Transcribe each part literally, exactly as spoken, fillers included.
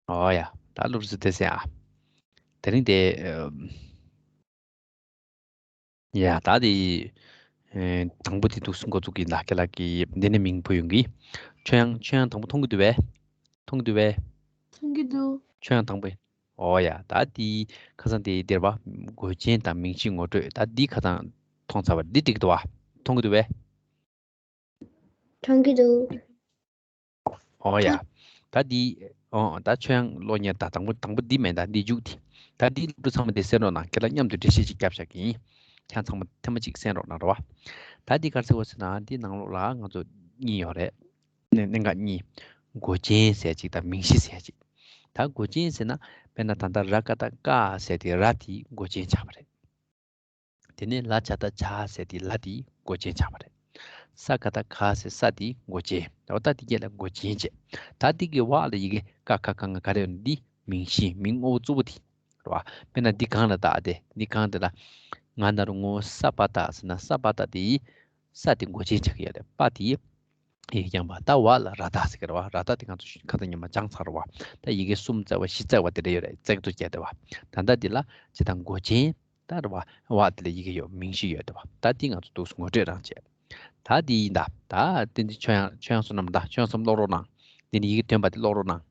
ཨོ་ཡ། ད་སློབ་རྩིས་དེ་ཟེར་ཨ། དེ་རིང་དེ། ཡ་ད་དེ། དང་པོ་དེ་འདུག་སེ་འགོ་འཛུགས་ཀྱི་ཡིན་ད། ཁྱེད་ལ་གི་འདི་ནས་མིང་ཕུ་ཡོང་གི། ཆོས་དབྱངས། ཆོས་དབྱངས་དང་པོ་མཐོང་གི་འདུག་བས། མཐོང་གི་འདུག་བས། མཐོང་གི་འདུག་ཆོས་དབྱངས་དང་པོ། ཨོ་ཡ། ད་དེ་ཁ་སང་དེ་དེར་བ་མགོ་ཅན་དང་མིང་གཞི་ངོ་སྤྲོད། ད་འདི་ཁ་སང་མཐོང་ཚར་བ་འདི་འགྲིག་འདུག་བ། མཐོང་གི་འདུག་བས། མཐོང་གི་འདུག་ཨོ་ཡ། ད་འདི། ཨོ་ད་ཆོས་དབྱངས་ཀློག་མཁན་ད་དང་པོ་དང་པོ་འདི་མེད་ད། འདི་མཇུག་འདི། ད་འདི་སློབ་ཕྲུག་ཚང་མ་དེ་གསན་རོགས་གནང་། ཁྱེད་ལ་མཉམ་དུ་འགྲེལ་བཤད་ཅིག་རྒྱབ་བཞག་གི་ཡིན། ཁྱེད་ཚང་མ་ཐེངས་མ་གཅིག་གསན་རོགས་གནང་རོགས། ད་འདི་ག་རེ་ཟེར་བ་ཟེར་ན། འདི་ནང་ལོགས་ལ་ང་ཚོ་གཉིས་ཡོད་རེད། གནད་གནད་འགག་གཉིས། མགོ་ཅན་ཟེར་ཅིག་དང་མིང་གཞི་ཟེར་ཅིག་ད་མགོ་ཅན་ཟེར་ན། དཔེར་ན་ད་ལྟ་ར་ཀ་བཏགས་ཀ་ཟེར་དེ་ར་དེ་མགོ་ཅན་ཆགས་པ་རེད། དེ་ནས་ལ་ཇ་བཏགས་ལྗ་ཟེར་དེ་ལ་དེ་མགོ་ཅན་ཆགས་པ་རེད། ས་ཀ་བཏགས་སྐ་ཟེར་ས་དེ་མགོ་ཅན། འོ་ད་དེ་གྱད་ལ་མགོ་ཅན་བྱས། ད་དེ་གི་འོག་ལ་ཡི་གེ་ཀ་ཁ་ག་ང་ག་རེ་ཡོད་ན། འདི་མིང་གཞི། མིང་ངོ་བོ་གཙོ་བོ་དེ་རེད་བ། དཔེར་ན་འདི་གང་ལ་བཏགས་ཏེ། འདི་གང་དེ་ལ། ང་ན་རོ་ངོ་ས་པ་བཏགས་ཟེར་ན། ས་པ་བཏགས་དེ་ས་དེ་མགོ་ཅན་ཆགས་ཀྱི་ཡོད་རེད། པ་དེ་ཡིག་རྐྱང་པ། ད་འོག་ལ་ར་བཏགས་ཟེར་གི་རེད་བ། ར་བཏགས་དེ་ང་ཚོ་ཁ་སང་ཉི་མ་སྦྱངས་ཚར་རེད་བ། ད་ཡི་གེ་གསུམ་བརྩེགས་པ་བཞི་བརྩེགས་པ་དེ་འདྲ་ཡོད་རེད། བརྩེགས་ཐོ་བརྒྱབ་བསྡད་པ། ད་ལྟ་འདི་ལ་ཇི་ལྟར་མགོ་ཅན་ད་རེད་བ། འོག་དེ་ལ་ཡི་གེ་ཡོད། མིང་གཞི་ཡོད་བསྡད་པ། ད་འདི་ང་ཚོ་འདུག་སེ་ངོ་སྤྲོད་རང་བྱས། ད་འདི་ཡིན་ད། ད་དེ་འདི་ཆོས་དབྱངས། ཆོས་དབྱངས་བསོད་ནམས། ད་ཆོས་དབྱངས་བསོད་ནམས་ཀློག་རོགས་གནང་། འདི་ནི་ཡི་གེ་ཐོན་པ་དེ་ཀློག་རོགས་གནང་།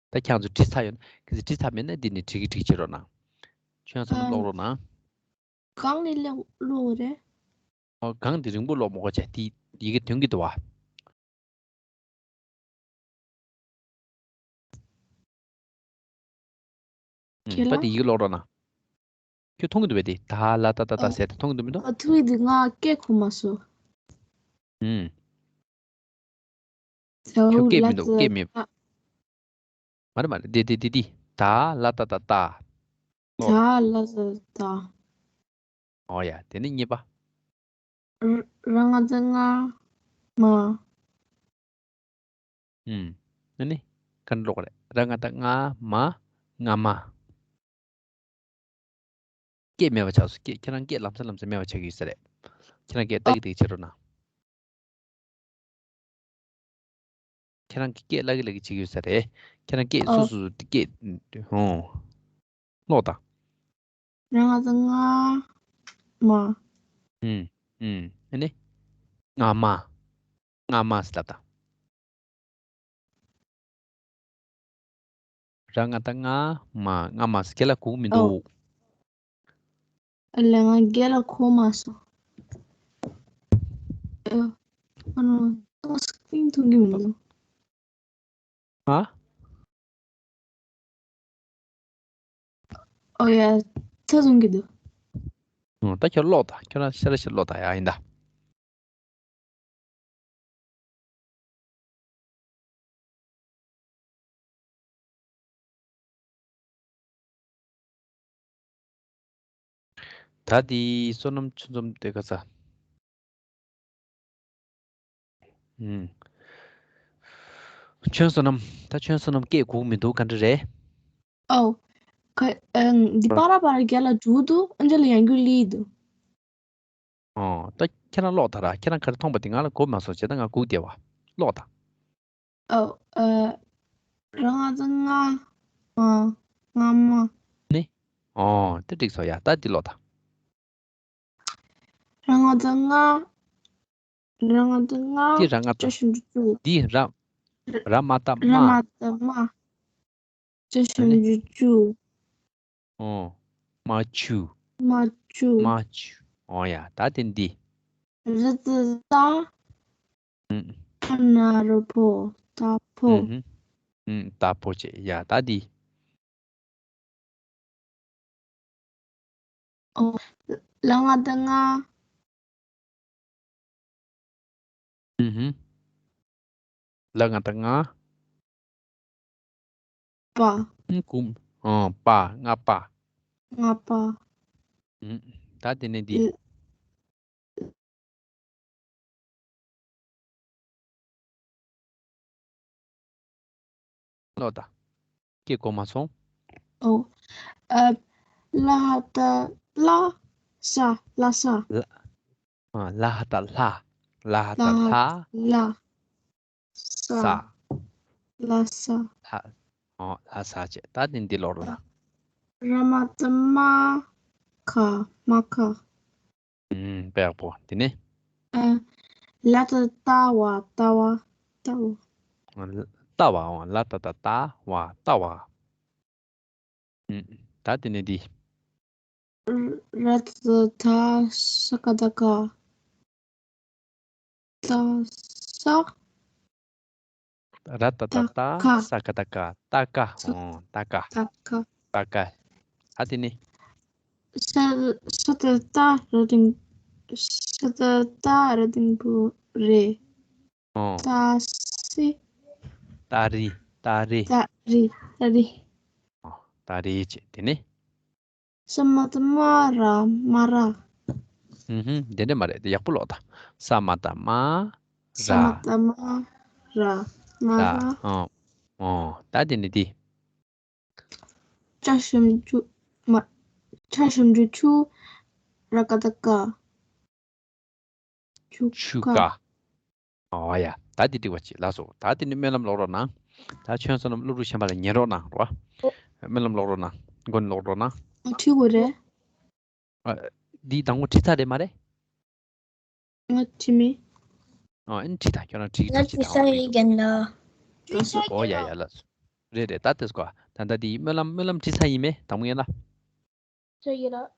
ད་ཁྱེད་ཚོ་བྲིས་ཚར་ཡོད་ན། གལ་སྲིད་བྲིས་ཚར་མེད་ན་འདི་ནས་བྲིས་ཀྱི་བྲིས་བྱེད་རོགས་གནང་། ཆོས་དབྱངས་བསོད་ནམས་ཀློག་རོགས་གནང་། གང་ནས་ཀློག་ཀློག་རེད། ཨོ་གང་དེ་རིང་པོ་ཀློག་མ་དགོས་བྱས། དེ་ཡི་གེ་ཐོན་གྱི་འདུག་བ། ཨུམ། ཁྱེད་ད་ལ་དེ་ཡི་གེ་ཀློག་རོགས་གནང་། ཁྱོད་མཐོང་གི་འདུག་བས་དེ། ད་ལ་ཏ་ཏ་ཏ་ཨ། ཟེར་དེ་མཐོང་གི་འདུག་མི་འདུག་ཨ། ཐུག་གི་འདུག་ང་སྐད་གོ་མ་སོང་། ཨུམ། ཁྱོད་སྐད་མི་འདུག་སྐད་མི། མ་རེད་མ་རེད། དེ་དེ་དེ་དེ། ད་ལ་ཏ་ཏ་ཏ། ད་ལ་ཏ་ཏ། ཨོ་ཡ། དེ་ནས་གཉིས་པ། ར་ང་བཏགས་རྔ། མ། ཨུམ། ཨ་ནི། ག་འདྲ་ཀློག་རེད། ར་ང་བཏགས་རྔ་མ། རྔ་མ། སྐད་མེད་པ་ཆགས་སོང་། སྐད། ཁྱེད་རང་སྐད་ལམ་སང་ལམ་སང་མེད་པ་ཆགས་ཀྱི་ཡོད་ས་རེད། ཁྱེད་རང་སྐད་ལྟ་གི་ལྟ་གི་བྱེད་རོགས་གནང་། ཁྱེད་རང་གི་སྐད་ལབ་ཀྱི་ལབ་ཀྱི་བྱེད་ཀྱི་ཡོད་ས་རེད། ཁྱེད་རང་སྐད་ཨོ། སོ་སོ་སོ་སྐད། ཧོ། ཀློག་དང་། ར་ང་བཏགས་རྔ་མ། ཨུམ། ཨུམ། ཨ་ནི། རྔ་མ། རྔ་མ་ཟེར་ལབ་དང་། ར་ང་བཏགས་རྔ་མ། རྔ་མ་ཟེར། ཁྱེད་ལ་གོ་གི་མི་འདུག་ཨོ། ཨ་ལས། ང་རྒན་ལགས་གོ་མ་སོང་། ཨ་ནོ། ཏོག་ཙམ་ཐུག་གི་མི་འདུག་ཧ། ཨོ་ཡ། ཚ་བཟུང་གི་འདུག་ཨོ། ད་ཁྱོད་ཀློག་དང་། ཁྱོད་རང་ཤ་ར་ཤ་ཀློག་དང་། ཡ་ཡིན་ད། ད་དེ་བསོད་ནམས་ཆུ་འཛོམས་དེ་ག་ས། ཨུམ། ཆོས་བསོད་ནམས། ད་ཆོས་བསོད་ནམས་སྐད་གོ་གི་མི་འདུག་ག་འདྲ་རེད། ཨོ། ཁ། ཨ། འདི་པ་ར་པ་ར་རྒྱ་ལ་འགྲོ་འདུག་ཨ་འཇ་ལ་ཡང་རྒྱུ་ལི་འདུག་ཨོ། ད་ཁྱེད་རང་ཀློག་དང་ར། ཁྱེད་རང་ག་རེ་མཐོང་པ་དེ་ང་ལ་གོ་མ་སོང་བྱས། ད་ང་སྒུག་བསྡད་པ། ཀློག་དང་། ཨོ། ཨ། ར་ང་བཏགས་རྔ་མ། རྔ་མ། ནི། ཨོ། དེ་འགྲིག་སོང་། ཡ་ད་འདི་ཀློག་དང་། ར་ང་བཏགས་རྔ། ར་ང་བཏགས་རྔ། འདི་ར་ང་བཏགས། ཅ་ཞབས་ཀྱུ་ཅུ། འདི་ར། ར་མ་བཏགས་ར་རྨ། མ་བཏགས་རྨ། ཅ་ཞབས་ཀྱུ་ཅུ། ཨོ། རྨ་ཆུ། རྨ་ཆུ། རྨ་ཆུ། ཨོ་ཡ། ད་དེ་འདི། ར་བཏགས་རྟ། ཨུམ། ཕ་ན་རོ་བོ། རྟ་ཕོ། ཨུམ། ཨུམ། རྟ་ཕོ་བྱས། ཡ་ད་འདི། ཨོ། ལ་ང་བཏགས་རྔ། ཨུ་ཧུམ། ལ་ང་བཏགས་རྔ། པ། ཨུ་ཀུམ། ཨོ། པ། རྔ་པ། རྔ་པ། ཨུ། ད་དེ་ནས་འདི། ལ། ཀློག་དང་། སྐད་གོ་མ་སོང་། ཨོ། ཨ། ལ་ཧ་ད་ལ། ས། ལ་ས། ལ། ཨ། ལ་ཧ་ད་ལྷ། ལ་ཧ་ད་ལྷ། ལ། ས། ས། ལ་ས། ལྷ། ཨོ། ལྷ། ལ་ས་བྱས། ད་དེ་འདི་ཀློག་རོགས་གནང་། ར་མ་ཏ་མ་ཁ། མ་ཁ། ཨུམ། དཔེ་ཡག་པོ། དེ་ནས། ཨ། ལ་ཏ་ཏ་བ། ཏ་བ། ཏ་བ། ལ་ཏ་ཏ་ཏ་བ། ཏ་བ། ཨུམ། ད་དེ་ནས་འདི། ར་ཏ་ཏ་ས་ཀ་ཏ་ཀ། ཏ་ས། ར་ཏ་ཏ་ཏ། ཏ་ཀ། ས་ཀ་ཏ་ཀ། ཏ་ཀ། ཨོ། ཏ་ཀ། ཏ་ཀ། ཏ་ཀ། ཨ་དེ་ནི། ས། ས་ཏ་ཏ་ར་འགྲེང་། ས་ཏ་ཏ་ར་འགྲེང་བུ་རེ། ཨོ། ཏ་སི། ཏ་རི། ཏ་རི། ཏ་རི། ཏ་རི། ཨོ། ཏ་རི་བྱས། དེ་ནི། ས་མ་ཏ་མ་ར། མ་ར། ཧུམ་ཧུམ། དེ་འདྲ་མ་རེད། དེ་ཡག་པོ་ཀློག་དང་། ས་མ་ཏ་མ་ར། ས་མ་ཏ་མ་ར། མ་ར། ར། ཨོ། ཨོ། ད་དེ་ནི་དེ། ཅ་ཞབས་ཀྱུ་མ། ཅ་ཞབས་ཀྱུ་ཅུ། ར་ཀ་ཏ་ཀ། ཆུ་ཀ། ཆུ་ཀ། ཨོ་ཡ། ད་འདི་འགྲིག་པ་ཅིག་ལགས་སོ། ད་འདི་ནི་སྨོན་ལམ་ཀློག་རོགས་གནང་། ད་ཁྱོད་ཚོ་རྣམས་སློབ་ཕྲུག་གཞན་པ་ལ་ཉན་རོགས་གནང་རོགས། སྨོན་ལམ་ཀློག་རོགས་གནང་། མགོ་ནས་ཀློག་རོགས་གནང་། ཨ། བྲིས་དགོས་རེད། ཨ། འདི་དང་པོ་བྲིས་ཚར་རེད་མ་རེད། ང་བྲིས་མེད། ཨ། ཨ་ནི་བྲིས་དང་། ཁྱོད་རང་བྲིས་ང་བྲིས་བྲིས་དང་། ཚར་ཡིན་རྒན་ལགས། ཨོ་ཡ་ཡ་ལགས་སོ། རེད་རེད། ད་དེ་སྐོར་ད་ལྟ་འདི་སྨོན་ལམ་སྨོན་ལམ་བྲིས་ཚར་ཡིན་མེད། དང་པོ་ཡིན་ལ། ཚར་ཡིན་ལགས།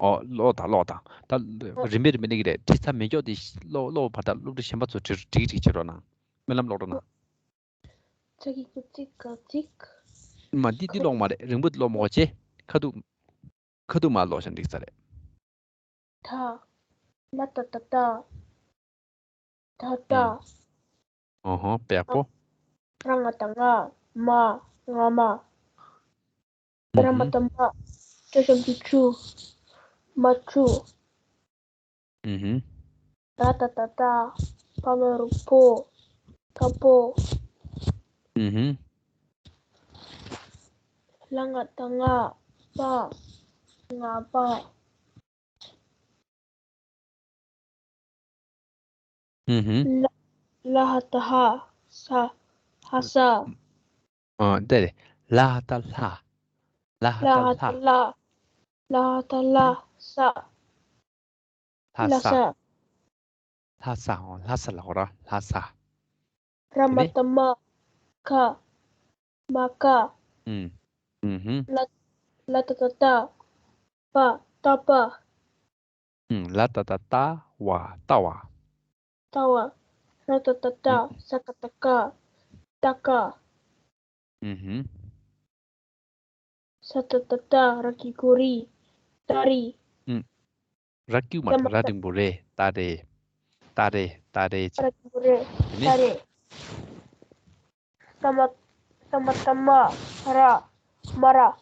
ཨོ། ཀློག་དང་ཀློག་དང་། ད་རིམ་པས་རིམ་པས་གནང་གི་རེད། བྲིས་ཚར་མེད་ཀྱོག་དེ་ཀློག་ཀློག་བར་ད་སློབ་ཕྲུག་གཞན་པ་ཚོ་འབྲི་འབྲི་འབྲི་བྱེད་རོགས་གནང་། སྨོན་ལམ་ཀློག་རོགས་གནང་། ཚ་གི་ཀུ་ཙིག་ག་ཙིག་མ་འདི་འདི་ཀློག་མ་རེད། རིང་པོ་འདི་ཀློག་མ་དགོས་བྱས། ཁ་ཐུག་ཁ་ཐུག་མ་ཀློག་བྱས་འགྲིག་ས་རེད། ད། ལ་ཏ་ཏ་ད། ད་ད། ཨུམ། ཨོ་ཧོ། དཔེ་ཡག་པོ། ར་ང་ཏ་ང་། མ། ང་མ། ར་མ་ཏ་མ། ཅ་ཞབས་ཀྱུ་ཅུ། མ་ཅུ། ཨུ་ཧུམ། ར་ཏ་ཏ་རྟ། བ་མ་རུ་བོ། རྟ་བོ། ཨུ་ཧུམ། ལ་ང་ཏ་ལྔ། པ། ལྔ་པ། ཨུ་ཧུམ། ལ། ལ་ཧ་ཏ་ལྷ། ས། ལྷ་ས། ཨ། དེ་རེད། ལ་ཧ་ཏ་ལྷ། ལ་ཧ་ཏ་ལྷ། ལ་ཧ་ཏ་ལྷ། ལ་ཧ་ཏ་ལྷ། ས། ལྷ་ས། ལྷ་ས། ལྷ་ས། ཨོ། ལྷ་ས་ལབ་དགོས་ར། ལྷ་ས། ར་མ་ཏ་མ། ཁ། མ་ཁ། ཨུམ། ཨུ་ཧུམ། ལ། ལ་ཏ་ཏ་རྟ། པ། རྟ་པ། ཨུམ། ལ་ཏ་ཏ་རྟ། བ། རྟ་བ། རྟ་བ། ར་ཏ་ཏ་རྟ། ཨུམ། ས་ཀ་ཏ་སྐ། རྟ་སྐ། ཨུ་ཧུམ། ས་ཏ་ཏ་སྟ། ར་གི་གུ་རི། སྟ་རི། ཨུམ། ར་གི་གུ་མ་རེད། ར་འགྲེང་བུ་རེ། སྟ་རེ། སྟ་རེ། སྟ་རེ་བྱས། ར་གི་གུ་རེ། དེ་ནས། སྟ་རེ། ས་མ། ས་མ་ཏ་མ། ར། མ་ར། ཨུ་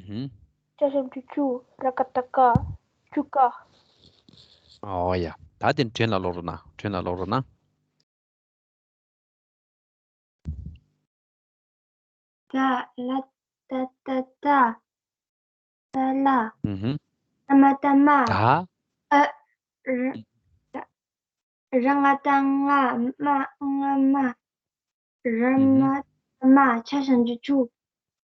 ཧུམ། ཅ་ཞབས་ཀྱུ་ཅུ། ར་ཀ་ཏ་ཀ། ཅུ་ཀ། ཨོ་ཡ། ད་དེ་དྲན་ལ་ཀློག་རོགས་གནང་། དྲན་ལ་ཀློག་རོགས་གནང་། ད། ལ་ཏ་ཏ་རྟ། ཏ་ལ། ཨུ་ཧུམ། ས་མ་ཏ་མ། ད། ཨ། ར། ར་ང་ཏ་ལྔ། མ། ལྔ་མ། ར་མ་ཏ་མ། ཅ་ཞབས་ཀྱུ་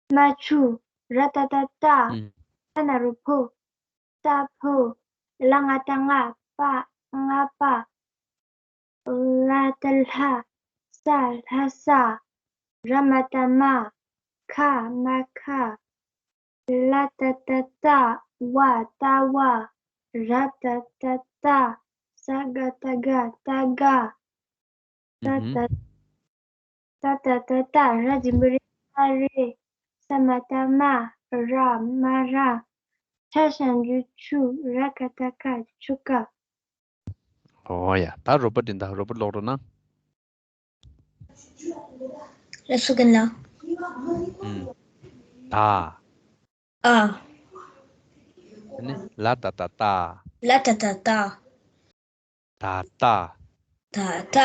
ཅུ། མ་ཅུ། ར་ཏ་ཏ་རྟ། ཨུམ། ཕ་ན་རོ་ཕོ། རྟ་ཕོ། ལ་ང་ཏ་ལྔ། པ། ལྔ་པ། ལ་ཏ་ལྷ། ས། ལྷ་ས། ར་མ་ཏ་མ། ཁ། མ་ཁ། ལ་ཏ་ཏ་རྟ། བ། རྟ་བ། ར་ཏ་ཏ་རྟ། ས་ཀ་ཏ་སྐ། རྟ་སྐ། ད་ད། ད་ད་ད་ད། ར་འགྲེང་བུ་རེ། སྟ་རེ། ས་མ་ཏ་མ། ར། མ་ར། ཅ་ཞབས་ཀྱུ་ཅུ། ར་ཀ་ཏ་ཀ། ཅུ་ཀ། ཨོ་ཡ། ད་རོ་པོ་འདི་འདྲ་རོ་པོ་ཀློག་རོགས་གནང་། ལགས་སོ་རྒན་ལགས། ཨུམ། ད། ཨ། ཨ་ནི་ལ་ཏ་ཏ་རྟ། ལ་ཏ་ཏ་རྟ། ད་རྟ། ད་རྟ།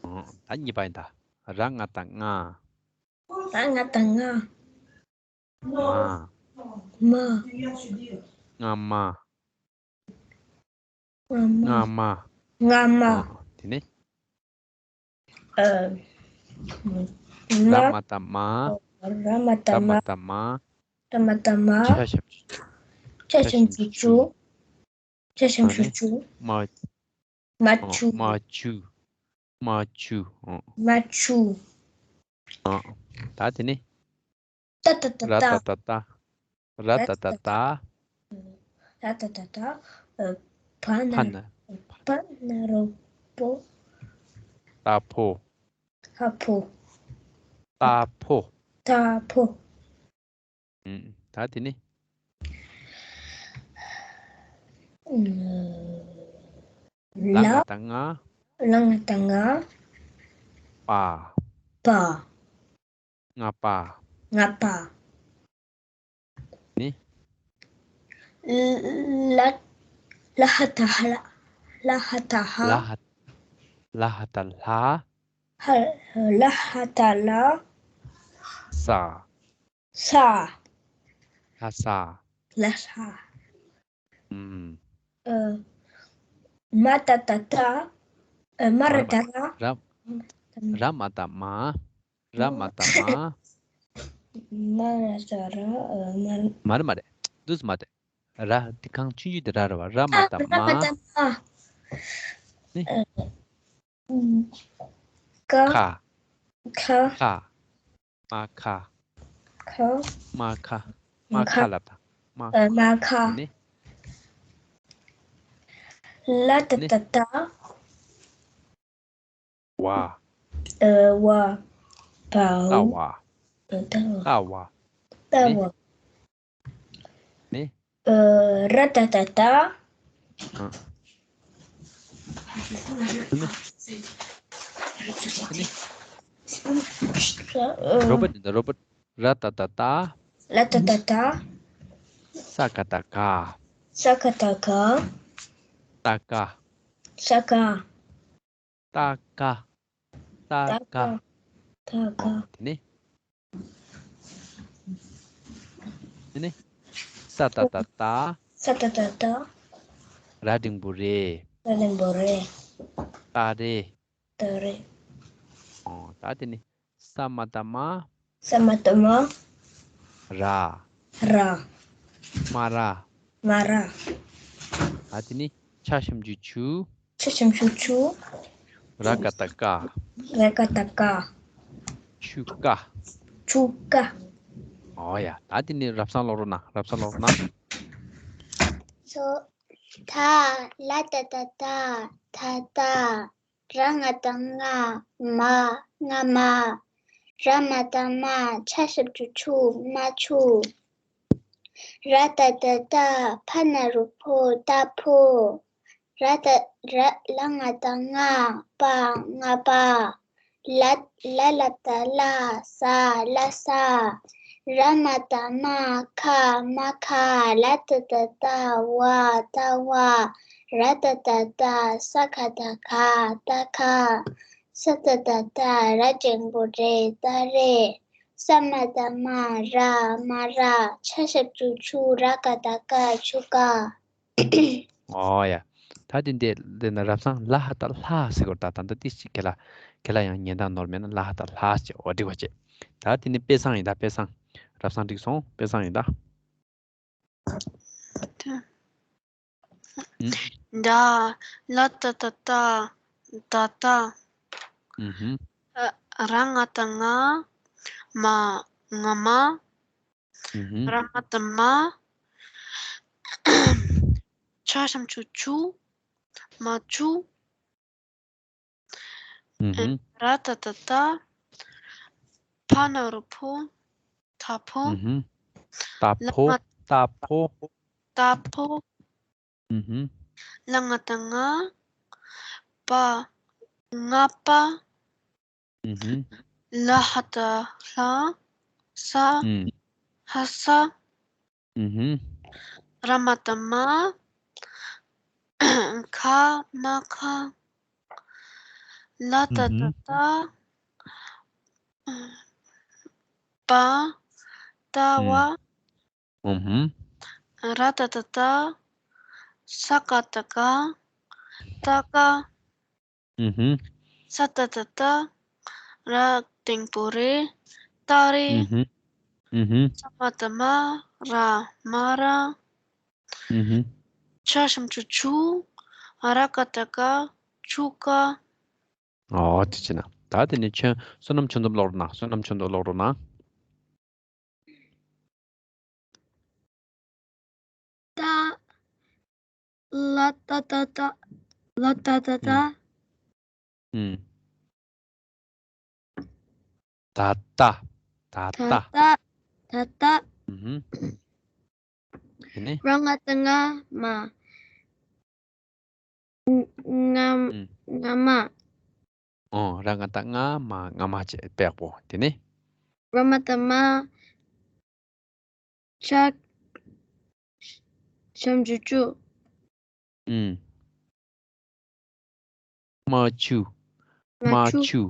ཨང་། ད་གཉིས་པ་ཡིན་ད། ར་ང་ཏ་རྔ། ར་ང་ཏ་རྔ། མ། མ། རྔ་མ། རྔ་མ། རྔ་མ། རྔ་མ། ཨང་། དེ་ནས། ཨ། ར་མ་བཏགས་མ། ར་མ་བཏགས་མ། ར་མ་བཏགས་མ། ཆ་ཞབས་ཀྱུ་ཆུ། ཆ་ཞབས་ཀྱུ་ཆུ། ཆ་ཞབས་ཀྱུ་ཆུ། མ། མ་ཆུ། མ་ཆུ། མ་ཆུ། མ་ཆུ། ད་དེ་ནས། ཏ་ཏ་ཏ་ར་ཏ་ཏ་ཏ། ར་ཏ་ཏ་ཏ། ར་ཏ་ཏ་ཏ། ཕ་ན། ཕ་ན་རོ་པོ། ཏ་ཕོ། ཏ་ཕོ། ཏ་ཕོ། ཏ་ཕོ། ད་དེ་ནས། ལ་ང་བཏགས་ལྔ། ལ་ང་བཏགས་ལྔ། པ། པ། ལྔ་པ། ལྔ་པ། ནི། ལ། ལ་ཧ་བཏགས་ལྷ། ལ་ཧ་བཏགས་ལྷ། ལ་ཧ། ལ་ཧ་བཏགས་ལྷ། ཧ། ལ་ཧ་བཏགས་ལྷ། ས། ས། ལྷ་ས། ལྷ་ས། ཨུམ། ཨ། མ་བཏགས་མ། ཨ། མ་ར་བཏགས་མ། ར། ར་མ་བཏགས་མ། ར་མ་བཏགས་མ། མ་ར་བཏགས་ར། ཨ། མ། མ་རེད་མ་རེད། འདུག་སེ་མ་རེད། ར་དེ་གང་ཆུང་ཆུང་དེ་ར་རེད་བ། ར་མ་བཏགས་མ། ནི། ཨ། ཀ། ཁ། ཁ། ཁ། མ་ཁ། ཁ། མ་ཁ། མ་ཁ་ལབ་ད། མ། ཨ། མ་ཁ། ནི། ལ་ཏ་ཏ་ཏ། བ། ཨ། བ། བའོ། ལྟ་བ། ཨ། ལྟ་བ། ལྟ་བ། ལྟ་བ། ནི། ཨ། ར་ཏ་ཏ་ཏ། ཨ། ནི། ནི། ཨ། རོ་པོ་ནི་ད་རོ་པོ། ར་ཏ་ཏ་ཏ། ར་ཏ་ཏ་ཏ། ས་ཀ་བཏགས་སྐ། ས་ཀ་བཏགས་སྐ། སྟ་སྐ། སྟ་སྐ། སྟ་སྐ། སྟ་སྐ། སྟ་སྐ། ཨོ། དེ་ནས། དེ་ནས། ས་ཏ་བཏགས་སྟ། ས་ཏ་བཏགས་སྟ། ར་འགྲེང་བུ་རེ། ར་འགྲེང་བུ་རེ། སྟ་རེ། སྟ་རེ། ཨོ། ད་དེ་ནས། ས་མ་བཏགས་མ། ས་མ་བཏགས་མ། ར། ར། མ་ར། མ་ར། ད་དེ་ནས་ཆ་ཞབས་ཀྱུ་ཆུ། ཆ་ཞབས་ཀྱུ་ཆུ། ར་ཀ་བཏགས་རྐ། ར་ཀ་བཏགས་རྐ། ཆུ་རྐ། ཆུ་རྐ། ཨོ་ཡ། ད་དེ་ནས་རབ་གསལ་ཀློག་རོགས་གནང་། རབ་གསལ་ཀློག་རོགས་གནང་། སོ། ད། ལ་ཏ་བཏགས་ལྟ། ད་ལྟ། ར་ང་བཏགས་ང་། མ། རྔ་མ། ར་མ་བཏགས་མ། ཆ་ཞབས་ཀྱུ་ཆུ། རྨ་ཆུ། ར་ཏ་བཏགས་རྟ། ཕ་ན་རོ་པོ། རྟ་ཕོ། ར་ཏ། ར། ལ་ང་བཏགས་ལྔ། པ། རྔ་པ། ལ། ལ་ལ་བཏགས་ལ། ས། ལ་ས། ར་མ་བཏགས་རྨ། ཁ། རྨ་ཁ། ལ་ཏ་བཏགས་ལྟ། བ། ལྟ་བ། ར་ཏ་བཏགས་རྟ། ས་ཀ་བཏགས་སྐ། སྟ་སྐ། ས་ཏ་བཏགས་སྟ། ར་འགྲེང་བུ་རེ། སྟ་རེ། ས་མ་བཏགས་སྨ། ར། སྨ་ར། ཆ་ཞབས་ཀྱུ་ཆུ། ར་ཀ་བཏགས་རྐ། ཆུ་རྐ། ཨོ་ཡ། ད་དེ་འདི་འདི་ན་རབ་གསལ་ལ་ཧ་བཏགས་ལྷ་ཟེར་གོ། ད་ད་ལྟ་ཏིས་ཅིག་ཁྱེད་ལ་ཁྱེད་ལ་ཡང་ཉན་སྟངས་ནོར་མེད་ན་ལ་ཧ་བཏགས་ལྷ་ཟེར། འོ་འགྲིག་པ་བྱེད། ད་དེ་ནི་དཔེ་བཟང་ཡིན་ད། དཔེ་བཟང་། རབ་གསལ་འགྲིག་སོང་། དཔེ་བཟང་ཡིན་ད། ད། ལ་ཏ་བཏགས་ལྟ། ད་ལྟ། ཨུ་ཧུམ། ར་ང་བཏགས་རྔ། མ། རྔ་མ། ཨུ་ཧུམ། ར་མ་བཏགས་རྨ། ཆ་ཞབས་ཀྱུ་ཆུ། རྨ་ཆུ། ཨུ་ཧུམ། ར་ཏ་བཏགས་རྟ། ཕ་ན་རོ་པོ། རྟ་ཕོ། ཨུ་ཧུམ། རྟ་ཕོ། ལ་ང་རྟ་ཕོ། རྟ་ཕོ། ཨུ་ཧུམ། ལ་ང་བཏགས་ལྔ། པ། རྔ་པ། ཨུ་ཧུམ། ལ་ཧ་བཏགས་ལྷ། ས། ཨུམ། ལྷ་ས། ཨུ་ཧུམ། ར་མ་བཏགས་རྨ། ཁ། རྨ་ཁ། ལ་ཏ་བཏགས་ལྟ། པ། ལྟ་བ། ཨུ་ཧུམ། ར་ཏ་བཏགས་རྟ། ས་ཀ་བཏགས་སྐ། སྟ་སྐ། ཨུ་ཧུམ། ས་ཏ་བཏགས་སྟ། ར། ཏིང་པོ་རེ། ཏ་རེ། ཨུ་ཧུམ། ཨུ་ཧུམ། ས་མ་བཏགས་སྨ། ར་སྨ་ར། ཨུ་ཧུམ། ཆ་ཞབས་ཀྱུ་ཆུ། ར་ཀ་བཏགས་རྐ། ཆུ་རྐ། ཨོ་དེ་བྱས་ན། ད་དེ་ནས་ཁྱོད་བསོད་ནམས་ཆུ་འདོམས་ཀློག་རོགས་གནང་། བསོད་ནམས་ཆུ་འདོམས་ཀློག་རོགས་གནང་། ཏ། ལ་ཏ་བཏགས་ཏ། ལ་ཏ་བཏགས་ཏ། ཨུམ། ད་ལྟ། ད་ད་ལྟ། ལྟ། ད་ལྟ། ཨུ་ཧུམ། དེ་ནས། ར་ང་བཏགས་རྔ། མ། རྔ། ཨུམ། རྔ་མ། ཨོ། ར་ང་བཏགས་རྔ། མ། རྔ་མ་བྱས། པགས་པོ། དེ་ནས། ར་མ་བཏགས་རྨ། ཆ། ཞབས་ཀྱུ་ཆུ། ཨུམ། རྨ་ཆུ། རྨ་རྨ་ཆུ། ཆུ།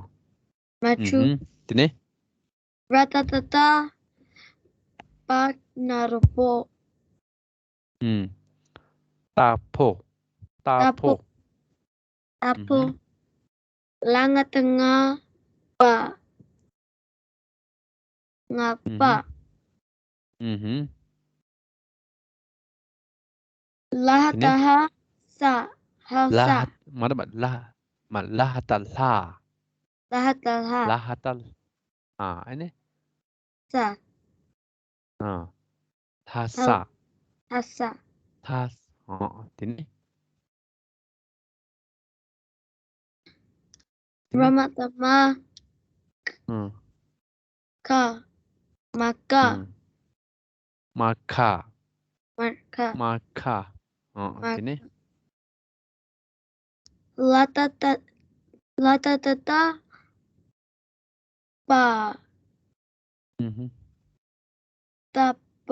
རྨ་ཆུ། ཨུ་ཧུམ། དེ་ནས། ར་ཏ་བཏགས་རྟ། པ་ན་རོ་པོ། ཨུམ། རྟ་ཕོ། རྟ་རྟ་ཕོ། ཕོ། རྟ་ཕོ། ཨུ་ཧུམ། ལ་ང་བཏགས་ལྔ། པ། ལྔ་པ། ཨུ་ཧུམ། ལ་ཧ་བཏགས་ལྷ། ས། ལྷ་ལ་ས། ཧ། མ་རེད་མ། ལ། མ། ལ་ཧ་བཏགས་ལྷ། ལ་ཧ་བཏགས་ལྷ། ལ་ཧ་བཏགས། ཨ། ཨ་ནི། ས། ཨ། ལྷ་ས། ལྷ་ས། ལྷ། ཨ། དེ་ནས། ར་མ་བཏགས་རྨ། ཨ། ཁ། མ་ཀ། ཨ། མ་ཁ། མ་ཁ། མ་ཁ། ཨ། མ་དེ་ནས། ལ་ཏ་བཏགས། ལ་ཏ་བཏགས་རྟ། པ། ཨུ་ཧུམ། རྟ་པ།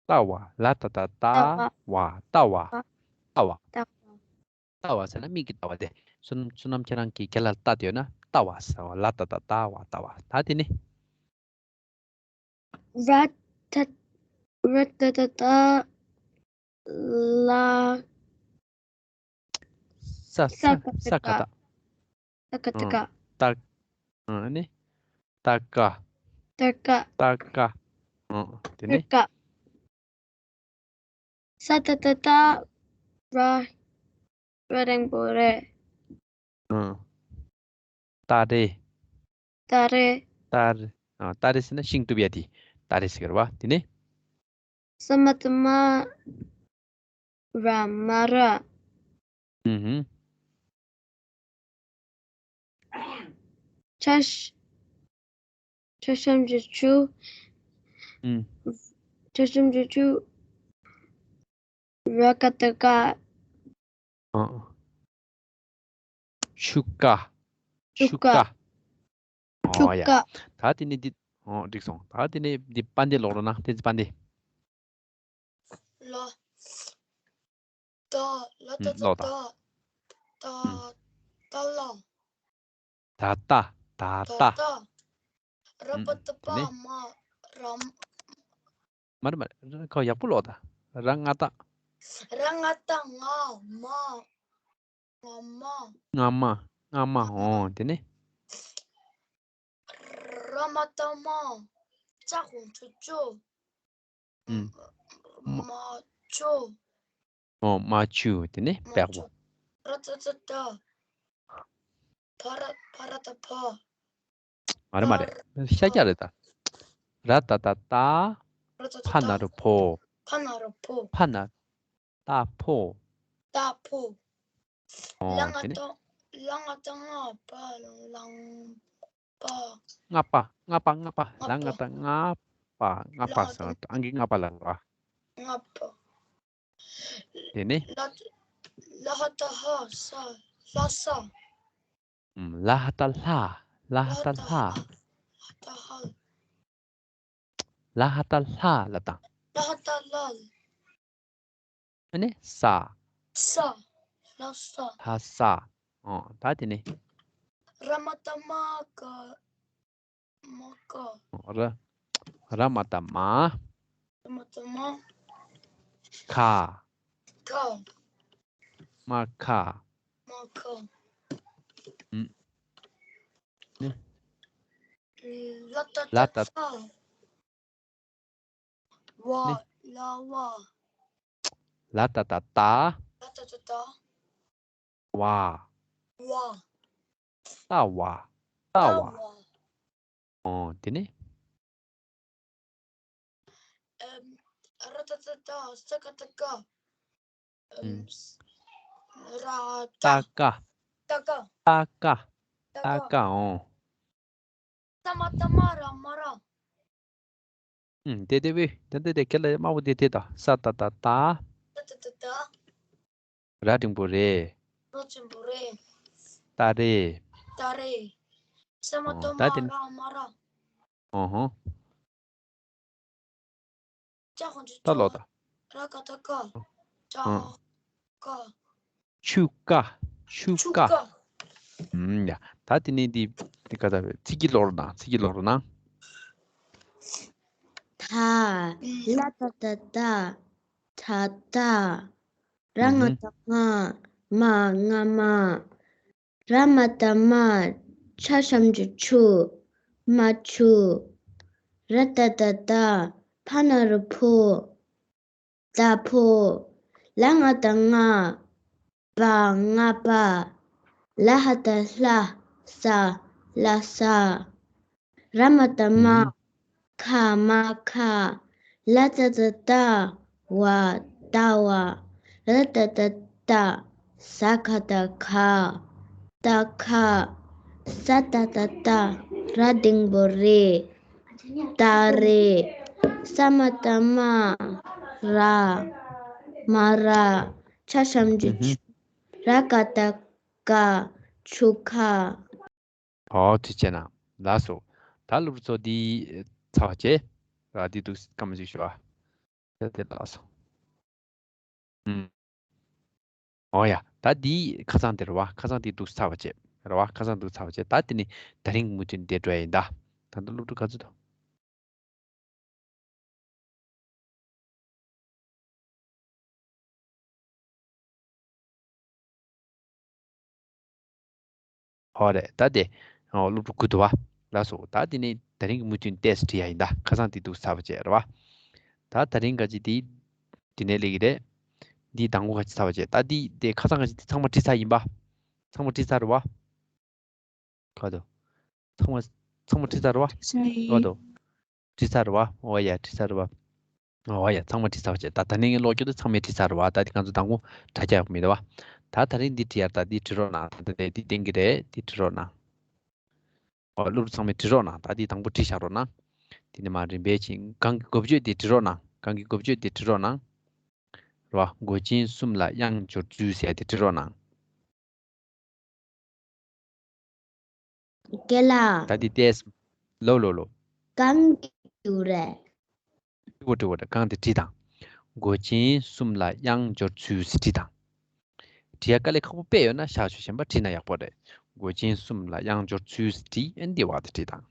ལྟ་བ། ལ་ཏ་བཏགས་ལྟ་བ། ལྟ་བ། ལྟ་བ། ལྟ་བ་ཟེར་ན་མིག་གིས་ལྟ་བ་དེ། བསོད་ནམས། བསོད་ནམས་ཁྱེད་རང་གིས་རྒན་ལགས་ལ་ལྟ་བསྡད་ཡོད་ན་ལྟ་བ་ཟེར་བ། ལ་ཏ་བཏགས་ལྟ་བ། ལྟ་བ། ད་དེ་ནི། ར་ཏ། ར་ཏ་བཏགས་རྟ། ལ། ས། ས། ས་ག་བཏགས། ས་ག་བཏགས། ཨ། ཏ། ཨ་ནི། ཏ་ཀ། ཏ་ཀ། ཏ་ཀ། ཨ། དེ་ནི། ཏ་ཀ། ས་ཏ་བཏགས་སྟ། ར། ར་འགྲེང་བུ་རེ། ཨ། སྟ་རེ། སྟ་རེ། སྟ་རེ། ཨ། སྟ་རེ་ཟེར་ན་ཤིང་གཏུབ་ཡ་དེ། སྟ་རེ་ཟེར་གི་རེད་པ། དེ་ནི། ས་མ་བཏགས་སྨ། ར་སྨ་ར། ཨུ་ཧུམ། ཆ་ཞབས། ཆ་ཞབས་ཀྱུ་ཆུ། ཨུམ། ཆ་ཞབས་ཀྱུ་ཆུ། ར་ག་བཏགས་རྐ། ཨ། ཆུ་རྐ། ཆུ་ཆུ་རྐ། རྐ། ཆུ་ཨོ་ཡ། རྐ། ད་དེ་ནས་འདི། ཨོ་འགྲིག་སོང་། ད་དེ་ནས་འདི་དཔལ་ལྡན་ཀློག་རོགས་གནང་། བསྟན་འཛིན་དཔལ་ལྡན། ལ། ཏ། ལ་ཏ་ཨུམ། ཀློག་དང་། ཏ། ཏ། ཏ་ལ། ད་ལྟ། ད་ཏ། ལྟ། ཏ། ར་པ་ཏ་པ། དེ་ནས། མ། ར། མ་རེད་མ་རེད། ཁོ་ཡག་པོ་ཀློག་དང་། ར་ང་བཏགས། ར་ང་བཏགས་རྔ། མ། རྔ་མ། རྔ་མ། རྔ་མ། ཨོ་དེ་ནས། ར་མ་བཏགས་རྨ། ཙ་ཞབས་ཀྱུ་ཙུ། ཨུམ། མ། རྨ་ཆུ། ཨོ་རྨ་ཆུ། དེ་ནས་པགས་པོ། ར་ཏ་བཏགས་རྟ། ཕ་ར། ཕ་ར་བཏགས་ཕ། མ་རེད་མ་རེད། ཤ་རྒྱགས་རེད་ད། ར་ཏ་བཏགས་རྟ། ཕ་ན་རོ་ཕོ། ཕ་ན་རོ་ཕོ། ཕ་ན། རྟ་ཕོ། རྟ་ཕོ། ཨོ་ལ་ང་དེ་ནས། བཏགས། ལ་ང་བཏགས་ལྔ་པ། ལང་པ། ལྔ་པ། ལྔ་པ། ལྔ་པ། ལ་ང་བཏགས་ལྔ་པ། ལྔ་པ་ཟེར་བ། ཨང་ཀི་ལྔ་པ་ལ་ར། ལྔ་པ། དེ་ནས། ལ། ལ་ཧ་བཏགས་ལྷ། ས། ལྷ་ས། ཨུམ། ལ་ཧ་བཏགས་ལྷ། ལ་ཧ་བཏགས་ལྷ། ལ་ཧ་བཏགས་ལྷ། ལ་ཧ་བཏགས་ལྷ་ལབ་དང་། ལ་ཧ་བཏགས་ལྷ། ཨ་ནི་ས། ས། ལྷ་ས། ལྷ་ས། ཨོ་ད་དེ་ནས། ར་མ་བཏགས་རྨ། རྐ། རྨ་རྐ། ར། ར་མ་བཏགས་རྨ། ར་མ་བཏགས་རྨ། ཁ། ཁ། རྨ་ཁ། རྨ་ཁ། ཨུམ། ནི། ལ་ཏ་ལ་ཏ་ཏ། ལ་ནི། ཝ། ལ་ཝ། ལ་ཏ་ཏ་ཏ། ལ་ཏ་ཏ་ཏ། ཝ། ཝ། ལྟ་བ། ལྟ་བ། ལྟ་བ། ཨོ། དེ་ནས། ཨམ། ར་ཏ་ཏ་ཏ། ས་ཀ་ཏ་ཀ། ཨམ། ཨུམ། ར་ཏ་ཀ། ཏ་ཀ། ཏ་ཀ། ཏ་ཀ། ཏ་ཀ། ཨོ། ས་མ་ཏ་སྨ་ར་སྨ་ར། ཨུམ། དེ་དེ་བས་དེ་དེ་དེ་ཁྱེད་ལ་དམར་པོ་དེ་དེ་ད། ས་ཏ་ཏ་ཏ། ཏ་ཏ་ཏ་ཏ། ར་འགྲེང་བུ་རེད། ར་འགྲེང་བུ་རེད། ཏ་རེད། ཏ་རེད། ས་མ་ཏ་ཨོ། ད་དེ་སྨ་ར་སྨ་ར། ཨོ་ཧོ། ཅ་ཧོ་ཇོ་ད་ལོ་ཅོ། ད། ར་ཀ་ཏ་ཀ། ཅ། ཨོ། ཀ། ཆུ་ཀ། ཆུ་ཆུ་ཀ། ཀ། ཨུམ། ཡ། ད་དེ་ནས་འདི་འདི་ག་ད་ཚིག་གི་ཀློག་རོགས་གནང་། ཚིག་གི་ཀློག་རོགས་གནང་། ད། ལ་ཏ་ཏ་ཏ། ད་ལྟ། ར་ང་ཨུ་ཧུ། ཏ་ང་། མ། རྔ་མ། ར་མ་ཏ་རྨ། ཆ་ཞབས་ཀྱུ་ཆུ། རྨ་ཆུ། ར་ཏ་ཏ་རྟ། ཕ་ན་རོ་ཕོ། རྟ་ཕོ། ལ་ང་ཏ་ལྔ། བ། རྔ་པ། ལ་ཧ་ཏ་ལྷ། ས། ལྷ་ས། ར་མ་ཏ་རྨ། ཨུ། ཁ། རྨ་ཁ། ལ་ཏ་ཏ་ལྟ། བ། ལྟ་བ། ར་ཏ་ཏ་རྟ། ས་ཁ་ཏ་ཁ། རྟ་ཁ། ས་ཏ་ཏ་སྟ། ར་འགྲེང་བུ་རེད། སྟ་རེད། ས་མ་ཏ་སྨ། ར། སྨ་ར། ཆ་ཞབས་ཀྱུ་ཨུ་ཧུ། ཆུ། ར་ཀ་ཏ་ཀ། ཆུ་ཁ། ཨོ། ཐུགས་རྗེ་གནང་། ལགས་སོ། ད་སློབ་ཕྲུག་ཚོ་འདི་ཚར་བ་བྱས། ར་འདི་འདུག་སྐར་མ་ཞིག་ཞུ་ཨ། ད་དེ་ལགས་སོ། ཨུམ། ཨོ་ཡ། ད་འདི་ཁ་སང་དེ་རེད་བ། ཁ་སང་འདི་འདུག་ཚར་བ་བྱས། རེད་བ། ཁ་སང་འདུག་ཚར་བ་བྱས། ད་དེ་ནི་ད་རིང་གི་མུ་མཐུད་འདི་འགྲོ་ཡ་ཡིན་ད། ད་ལྟ་སློབ་ཕྲུག་ག་ཚོད་འདུག་ཧོ་རེད། ད་དེ། ཨོ། སློབ་ཕྲུག་དགུ་འདུག་བ། ལགས་སོ། ད་དེ་ནི་ད་རིང་གི་མུ་མཐུད་ཏེས་བྲིས་ཡ་ཡིན་ད། ཁ་སང་དེ་འདུག་ཚར་བ་བྱས་རེད་བ། ད་ད་རིང་ག་ཅི་དེ། དེ་ནས་ལེགས་ཀྱི་རེད། འདི་དང་པོ་ག་ཅི་ཚར་བ་བྱས། ད་འདི་དེ་ཁ་སང་ག་ཅི་དེ་ཚང་མ་བྲིས་ཚར་ཡིན་པ། ཚང་མ་བྲིས་ཚར་རེད་བ། ག་དོ། ཚང་མ། ཚང་མ་བྲིས་ཚར་རེད་བ། ཚར་ཡིན། ག་དོ། བྲིས་ཚར་རེད་བ། ཨོ་ཡ། བྲིས་ཚར་རེད་བ། ཨོ་ཡ། ཚང་མ་བྲིས་ཚར་བ་བྱས། ད་ད་ནི་ངས་ཀློག་རྒྱུ་དེ་ཚང་མས་བྲིས་ཚར་རེད་བ། ད་འདི་ང་ཚོ་དང་པོ་དྲ་རྒྱ་ཡག་པོ་མེད་དེ་བ། ད་ད་རིང་འདི་བྲིས་ཡར། ད་འདི་བྲིས་རོགས་གནང་། ད་ད་ནས་འདི་བསྟན་གྱི་རེད། འདི་བྲིས་རོགས་གནང་། ཨོ། སློབ་ཕྲུག་ཚང་མས་བྲིས་རོགས་གནང་། ད་འདི་དང་པོ་བྲིས་བཞག་རོགས་གནང་། དེ་ནས་མར་རིམ་པས་ཕྱིན། གང་གི་འགོ་བརྗོད་དེ་བྲིས་རོགས་གནང་། གང་གི་འགོ་བརྗོད་དེ་བྲིས་རོགས་གནང་། རེད་བ། མགོ་ཅན་གསུམ་ལ་དབྱངས་སྦྱོར་ཚུལ་ཟེར་དེ་བྲིས་རོགས་གནང་། རྒན་ལགས། ད་འདི་ཏོག་ཙམ། ལོ་ལོ་ལོ། གང་གི་རེད། དྲི་བ་དྲི་བ་དྲི། གང་དེ་བྲིས་དང་། མགོ་ཅན་གསུམ་ལ་དབྱངས་སྦྱོར་ཚུལ་ཟེར་བྲིས་དང་། བྲིས་ཡ་དཀའ་ལས་ཁག་པོ་དཔེ་ཡོད་ན་ཤག་ཆུ་གཞན་པ་བྲིས་ན་ཡག་པོ་རེད། མགོ་ཅན་གསུམ་ལ་དབྱངས་སྦྱོར་ཚུལ་ཟེར་བྲིས། ཨ་ནི་འདི་བར་དུ་བྲིས་དང་།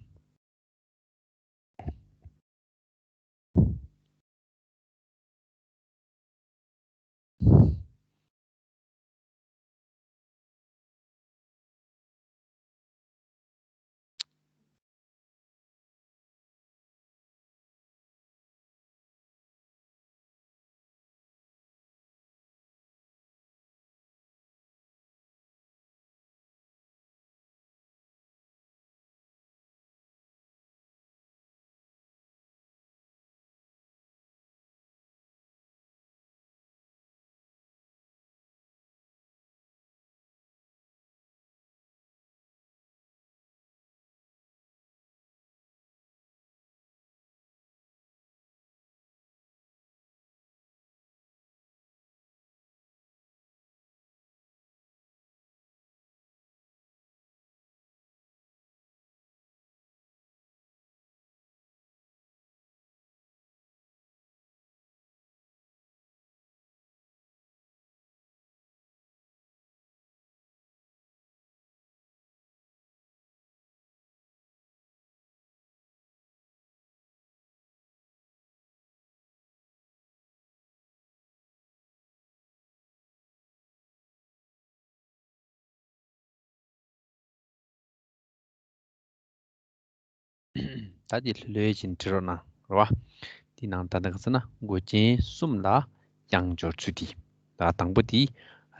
ད་དེ་ལྷོད་ལྷོད་བྱས་ནས་བྲིས་རོགས་གནང་རེད་བ། དེའི་ནང་ད་ལྟ་ག་ཟེར་ན་མགོ་ཅན་གསུམ་ལ་དབྱངས་སྦྱོར་ཚུལ་དེ། ད་དང་པོ་དེ་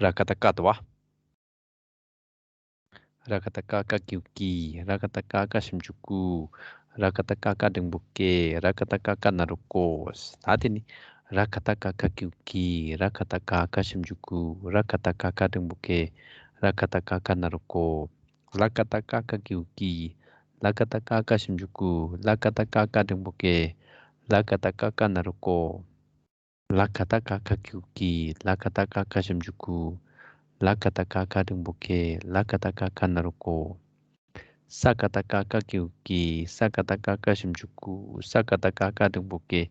ར་ག་བཏགས་རྐ་འདུག་བ། ར་ག་བཏགས་རྐ་རྐ་གི་གུ་གི། ར་ག་བཏགས་རྐ་རྐ་ཞབས་ཀྱུ་རྐུ། ར་ག་བཏགས་རྐ་རྐ་འགྲེང་བུ་རྐེ། ར་ག་བཏགས་རྐ་རྐ་ན་རོ་རྐོ། ད་དེ་ནི་ར་ག་བཏགས་རྐ་རྐ་གི་གུ་གི། ར་ག་བཏགས་རྐ་རྐ་ཞབས་ཀྱུ་རྐུ། ར་ག་བཏགས་རྐ་རྐ་འགྲེང་བུ་རྐེ། ར་ག་བཏགས་རྐ་རྐ་ན་རོ་རྐོ། ལ་ག་བཏགས་ལྐ་ལྐ་གི་གུ་གི། ལ་ག་བཏགས་ལྐ་ལྐ་ཞབས་ཀྱུ་རྐུ། ལ་ག་བཏགས་ལྐ་ལྐ་འགྲེང་བུ་རྐེ། ལ་ག་བཏགས་ལྐ་ལྐ་ན་རོ་རྐོ། ལ་ག་བཏགས་ལྐ་ལྐ་གི་གུ་གི། ལ་ག་བཏགས་ལྐ་ལྐ་ཞབས་ཀྱུ་རྐུ། ལ་ག་བཏགས་ལྐ་ལྐ་འགྲེང་བུ་རྐེ། ལ་ག་བཏགས་ལྐ་ལྐ་ན་རོ་རྐོ། ས་ག་བཏགས་སྐ་སྐ་གི་གུ་གི། ས་ག་བཏགས་སྐ་སྐ་ཞབས་ཀྱུ་སྐུ། ས་ག་བཏགས་སྐ་སྐ་འགྲེང་བུ་སྐེ།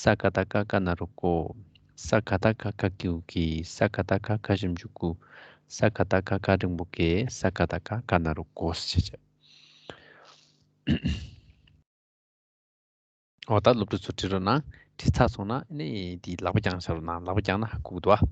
ས་ག་བཏགས་སྐ་སྐ་ན་རོ་སྐོ། ས་ག་བཏགས་སྐ་སྐ་གི་གུ་གི། ས་ག་བཏགས་སྐ་སྐ་ཞབས་ཀྱུ་སྐུ། ས་ག་བཏགས་སྐ་སྐ་འགྲེང་བུ་སྐེ། ས་ག་བཏགས་སྐ་སྐ་ན་རོ་སྐོ་ཟེར་བྱས། འོ་ད་སློབ་ཕྲུག་ཚོ་བྲིས་རོགས་གནང་། བྲིས་ཚར་སོང་ན་ནི་དེའི་ལག་པ་བརྐྱངས་བཞག་རོགས་གནང་། ལག་པ་བརྐྱངས་ན་ཧ་གོ་གི་འདུག་ཨ།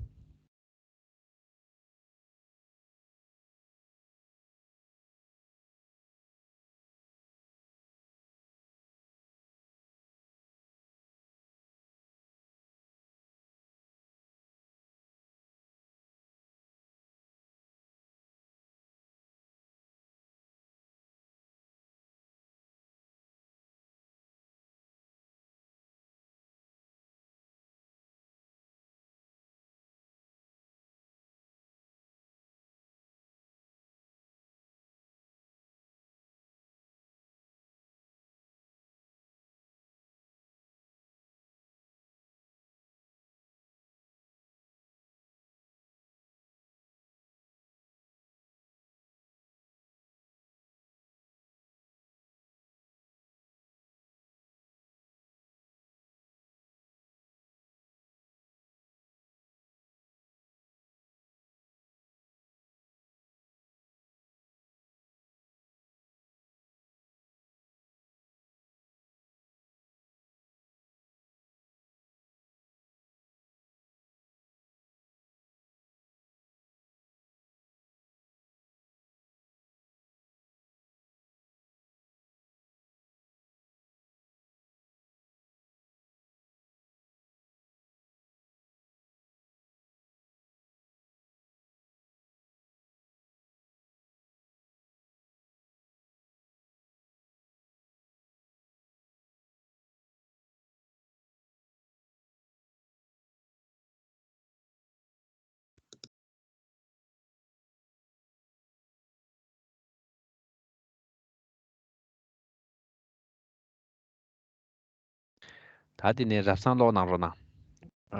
ད་དེ་ནས་རབ་གསལ་ཀློག་གནང་རོགས་གནང་།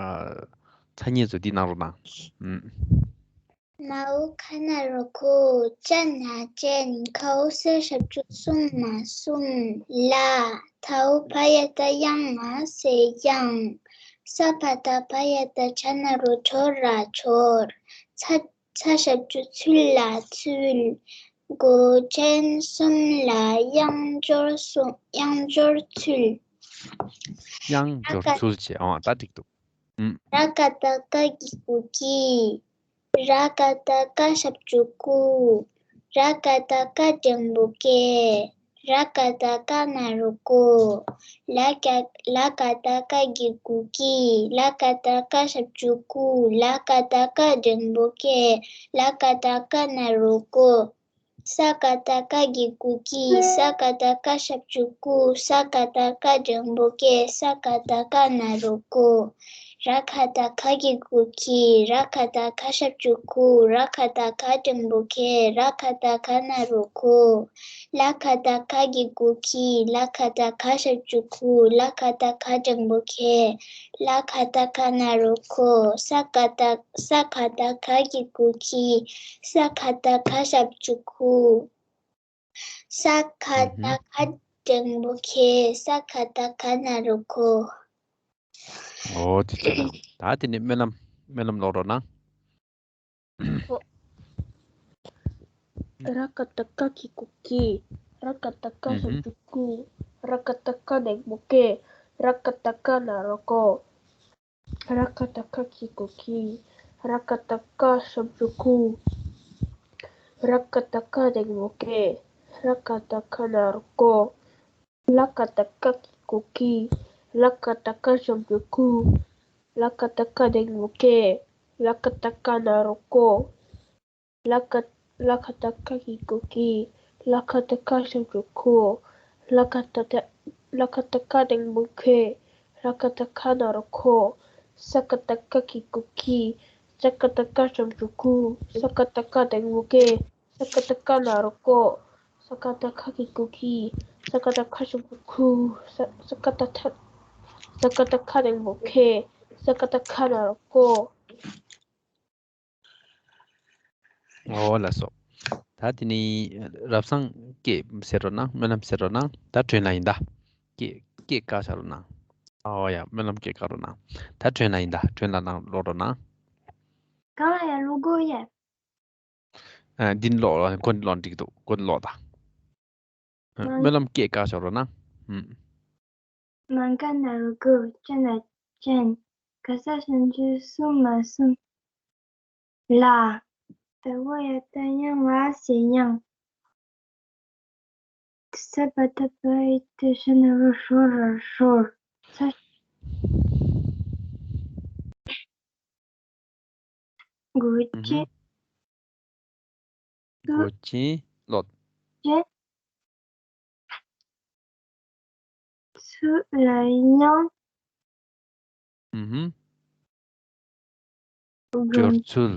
ཨ། ཐ་སྙད་ཚོ་འདི་གནང་རོགས་གནང་། ཨུམ། མའོ་ག་ན་རོ་གོ། ཅ་ན་ཅན། གའོ་ས་ཞབས་ཀྱུ་གསུམ་མ་གསུམ། ལ། དའོ་བ་ཡ་བཏགས་དབྱང་ང་ཟེར་དབྱངས། ས་བ་བཏགས་སྦ་ཡ་བཏགས་སྦྱ་ན་རོ་སྦྱོ་ར་སྦྱོར། ཚ། ཚ་ཞབས་ཀྱུ་ཚུ་ལ་ཚུལ། མགོ་ཅན་གསུམ་ལ་དབྱངས་སྦྱོར་གསུམ། དབྱངས་སྦྱོར་ཚུལ། དབྱངས་སྦྱོར་ཚུལ་བྱས། ཨང་། ད་འགྲིག་འདུག། ཨུམ། ར་ག་བཏགས་རྐ་གི་གུ་གི། ར་ག་བཏགས་རྐ་ཞབས་ཀྱུ་རྐུ། ར་ག་བཏགས་རྐ་འགྲེང་བུ་རྐེ། ར་ག་བཏགས་རྐ་ན་རོ་རྐོ། ལ་ག་ལ་ག་བཏགས་ལྐ་གི་གུ་གི། ལ་ག་བཏགས་རྐ་ཞབས་ཀྱུ་རྐུ། ལ་ག་བཏགས་རྐ་འགྲེང་བུ་རྐེ། ལ་ག་བཏགས་རྐ་ན་རོ་རྐོ། ས་ག་བཏགས་སྐ་གི་གུ་གི། ས་ག་བཏགས་སྐ་ཞབས་ཀྱུ་རྐུ། ས་ག་བཏགས་སྐ་འགྲེང་བུ་སྐེ། ས་ག་བཏགས་སྐ་ན་རོ་རྐོ། ར་ག་བཏགས་ག་གི་གུ་གི། ར་ག་བཏགས་ག་ཞབས་ཀྱུ་གུ། ར་ག་བཏགས་ག་འགྲེང་བུ་གེ། ར་ག་བཏགས་ག་ན་རོ་གོ། ལ་ག་བཏགས་ལ་གི་གུ་གི། ལ་ག་བཏགས་ལ་ཞབས་ཀྱུ་གུ། ལ་ག་བཏགས་ལ་འགྲེང་བུ་གེ། ལ་ག་བཏགས་ལ་ན་རོ་གོ། ས་ག་བཏགས་ས་ག་བཏགས་སའི་གུ་གི། ས་ག་བཏགས་སའི་ཞབས་ཀྱུ་གུ། ས་ག་བཏགས་ཨུ་ཧུམ། སའི་འགྲེང་བུ་གེ། ས་ག་བཏགས་སའི་ན་རོ་གོ། འོ་དེ་ཅི་ད། ད་དེ་ནས་སྨོན་ལམ་སྨོན་ལམ་ཀློག་རོགས་གནང་། ར་ག་བཏགས་ར་གི་གུ་གི། ར་ག་བཏགས་ར་ཞབས་ཀྱུ་རྐུ། ར་ག་བཏགས་ར་འགྲེང་བུ་རྐེ། ར་ག་བཏགས་ར་ན་རོ་རྐོ། ར་ག་བཏགས་ར་གི་གུ་གི། ར་ག་བཏགས་ར་ཞབས་ཀྱུ་རྐུ། ར་ག་བཏགས་ར་འགྲེང་བུ་རྐེ། ར་ག་བཏགས་ར་ན་རོ་རྐོ། ལ་ཀ་བཏགས་ལྐ་གི་གུ་གི། ལ་ཀ་བཏགས་ལྐ་ཞབས་ཀྱུ་ལྐུ། ལ་ཀ་བཏགས་ལྐ་འགྲེང་བུ་ལྐེ། ལ་ཀ་བཏགས་ལྐ་ན་རོ་ལྐོ། ལ་ཀ་ལ་ཀ་བཏགས་ལྐ་གི་གུ་གི། ལ་ཀ་བཏགས་ལྐ་ཞབས་ཀྱུ་ལྐུ། ལ་ཀ་བཏགས་ལ་ཀ་བཏགས་ལྐ་འགྲེང་བུ་ལྐེ། ལ་ཀ་བཏགས་ལྐ་ན་རོ་ལྐོ། ས་ཀ་བཏགས་སྐ་གི་གུ་གི། ས་ཀ་བཏགས་སྐ་ཞབས་ཀྱུ་སྐུ། ས་ཀ་བཏགས་སྐ་འགྲེང་བུ་སྐེ། ས་ཀ་བཏགས་སྐ་ན་རོ་སྐོ། ས་ཀ་བཏགས་སྐ་གི་གུ་གི། ས་ཀ་བཏགས་སྐ་ཞབས་ཀྱུ་སྐུ། ས་ས་ཀ་བཏགས་ས་ཀ་བཏགས་སྐ་འགྲེང་བུ་སྐེ། ས་ཀ་བཏགས་སྐ་ན་རོ་སྐོ། ཨོ་ལགས་སོ། ད་དེ་ནི་རབ་བཟང་སྐད་ཟེར་རོགས་གནང་། སྨོན་ལམ་ཟེར་རོགས་གནང་། ད་སྒྲོན་ལ་ཡིན་ད། སྐད་སྐད་བཀག་བཞག་རོགས་གནང་། ཨོ་ཡ། སྨོན་ལམ་སྐད་བཀག་རོགས་གནང་། ད་སྒྲོན་ལ་ཡིན་ད། སྒྲོན་ལ་ནང་ལོག་རོགས་གནང་། གང་ལ་ཡ་ལོག་དགོས་ཡ། ཨ། འདི་ནི་ལོག་ལོག་འགོ་འདི་ལོག་འགྲིག་འདུག་འགོ་འདི་ལོག་ད། ཨ། སྨོན་ལམ་སྐད་བཀག་བཞག་རོགས་གནང་། ཨུམ། མ་ག་ན་རོ་མགོ། ཅ་ན་ཅན། ག་ས་ཞབས་ཀྱུ་གསུམ་མ་གསུམ། ལ། ད་བ་ཡ་བཏགས་དབྱ་ང་ཟེར་དབྱངས། ས་བ་བཏགས་སྦ་ཡ་བཏགས་སྦྱ་ན་རོ་སྦྱོ་ར་སྦྱོར། ས། མགོ་ཅན། མགོ་ཅན་ལོག་ཅན། ཚུལ་ལ་དབྱངས། ཨུ་ཧུམ། སྦྱོར་ཚུལ།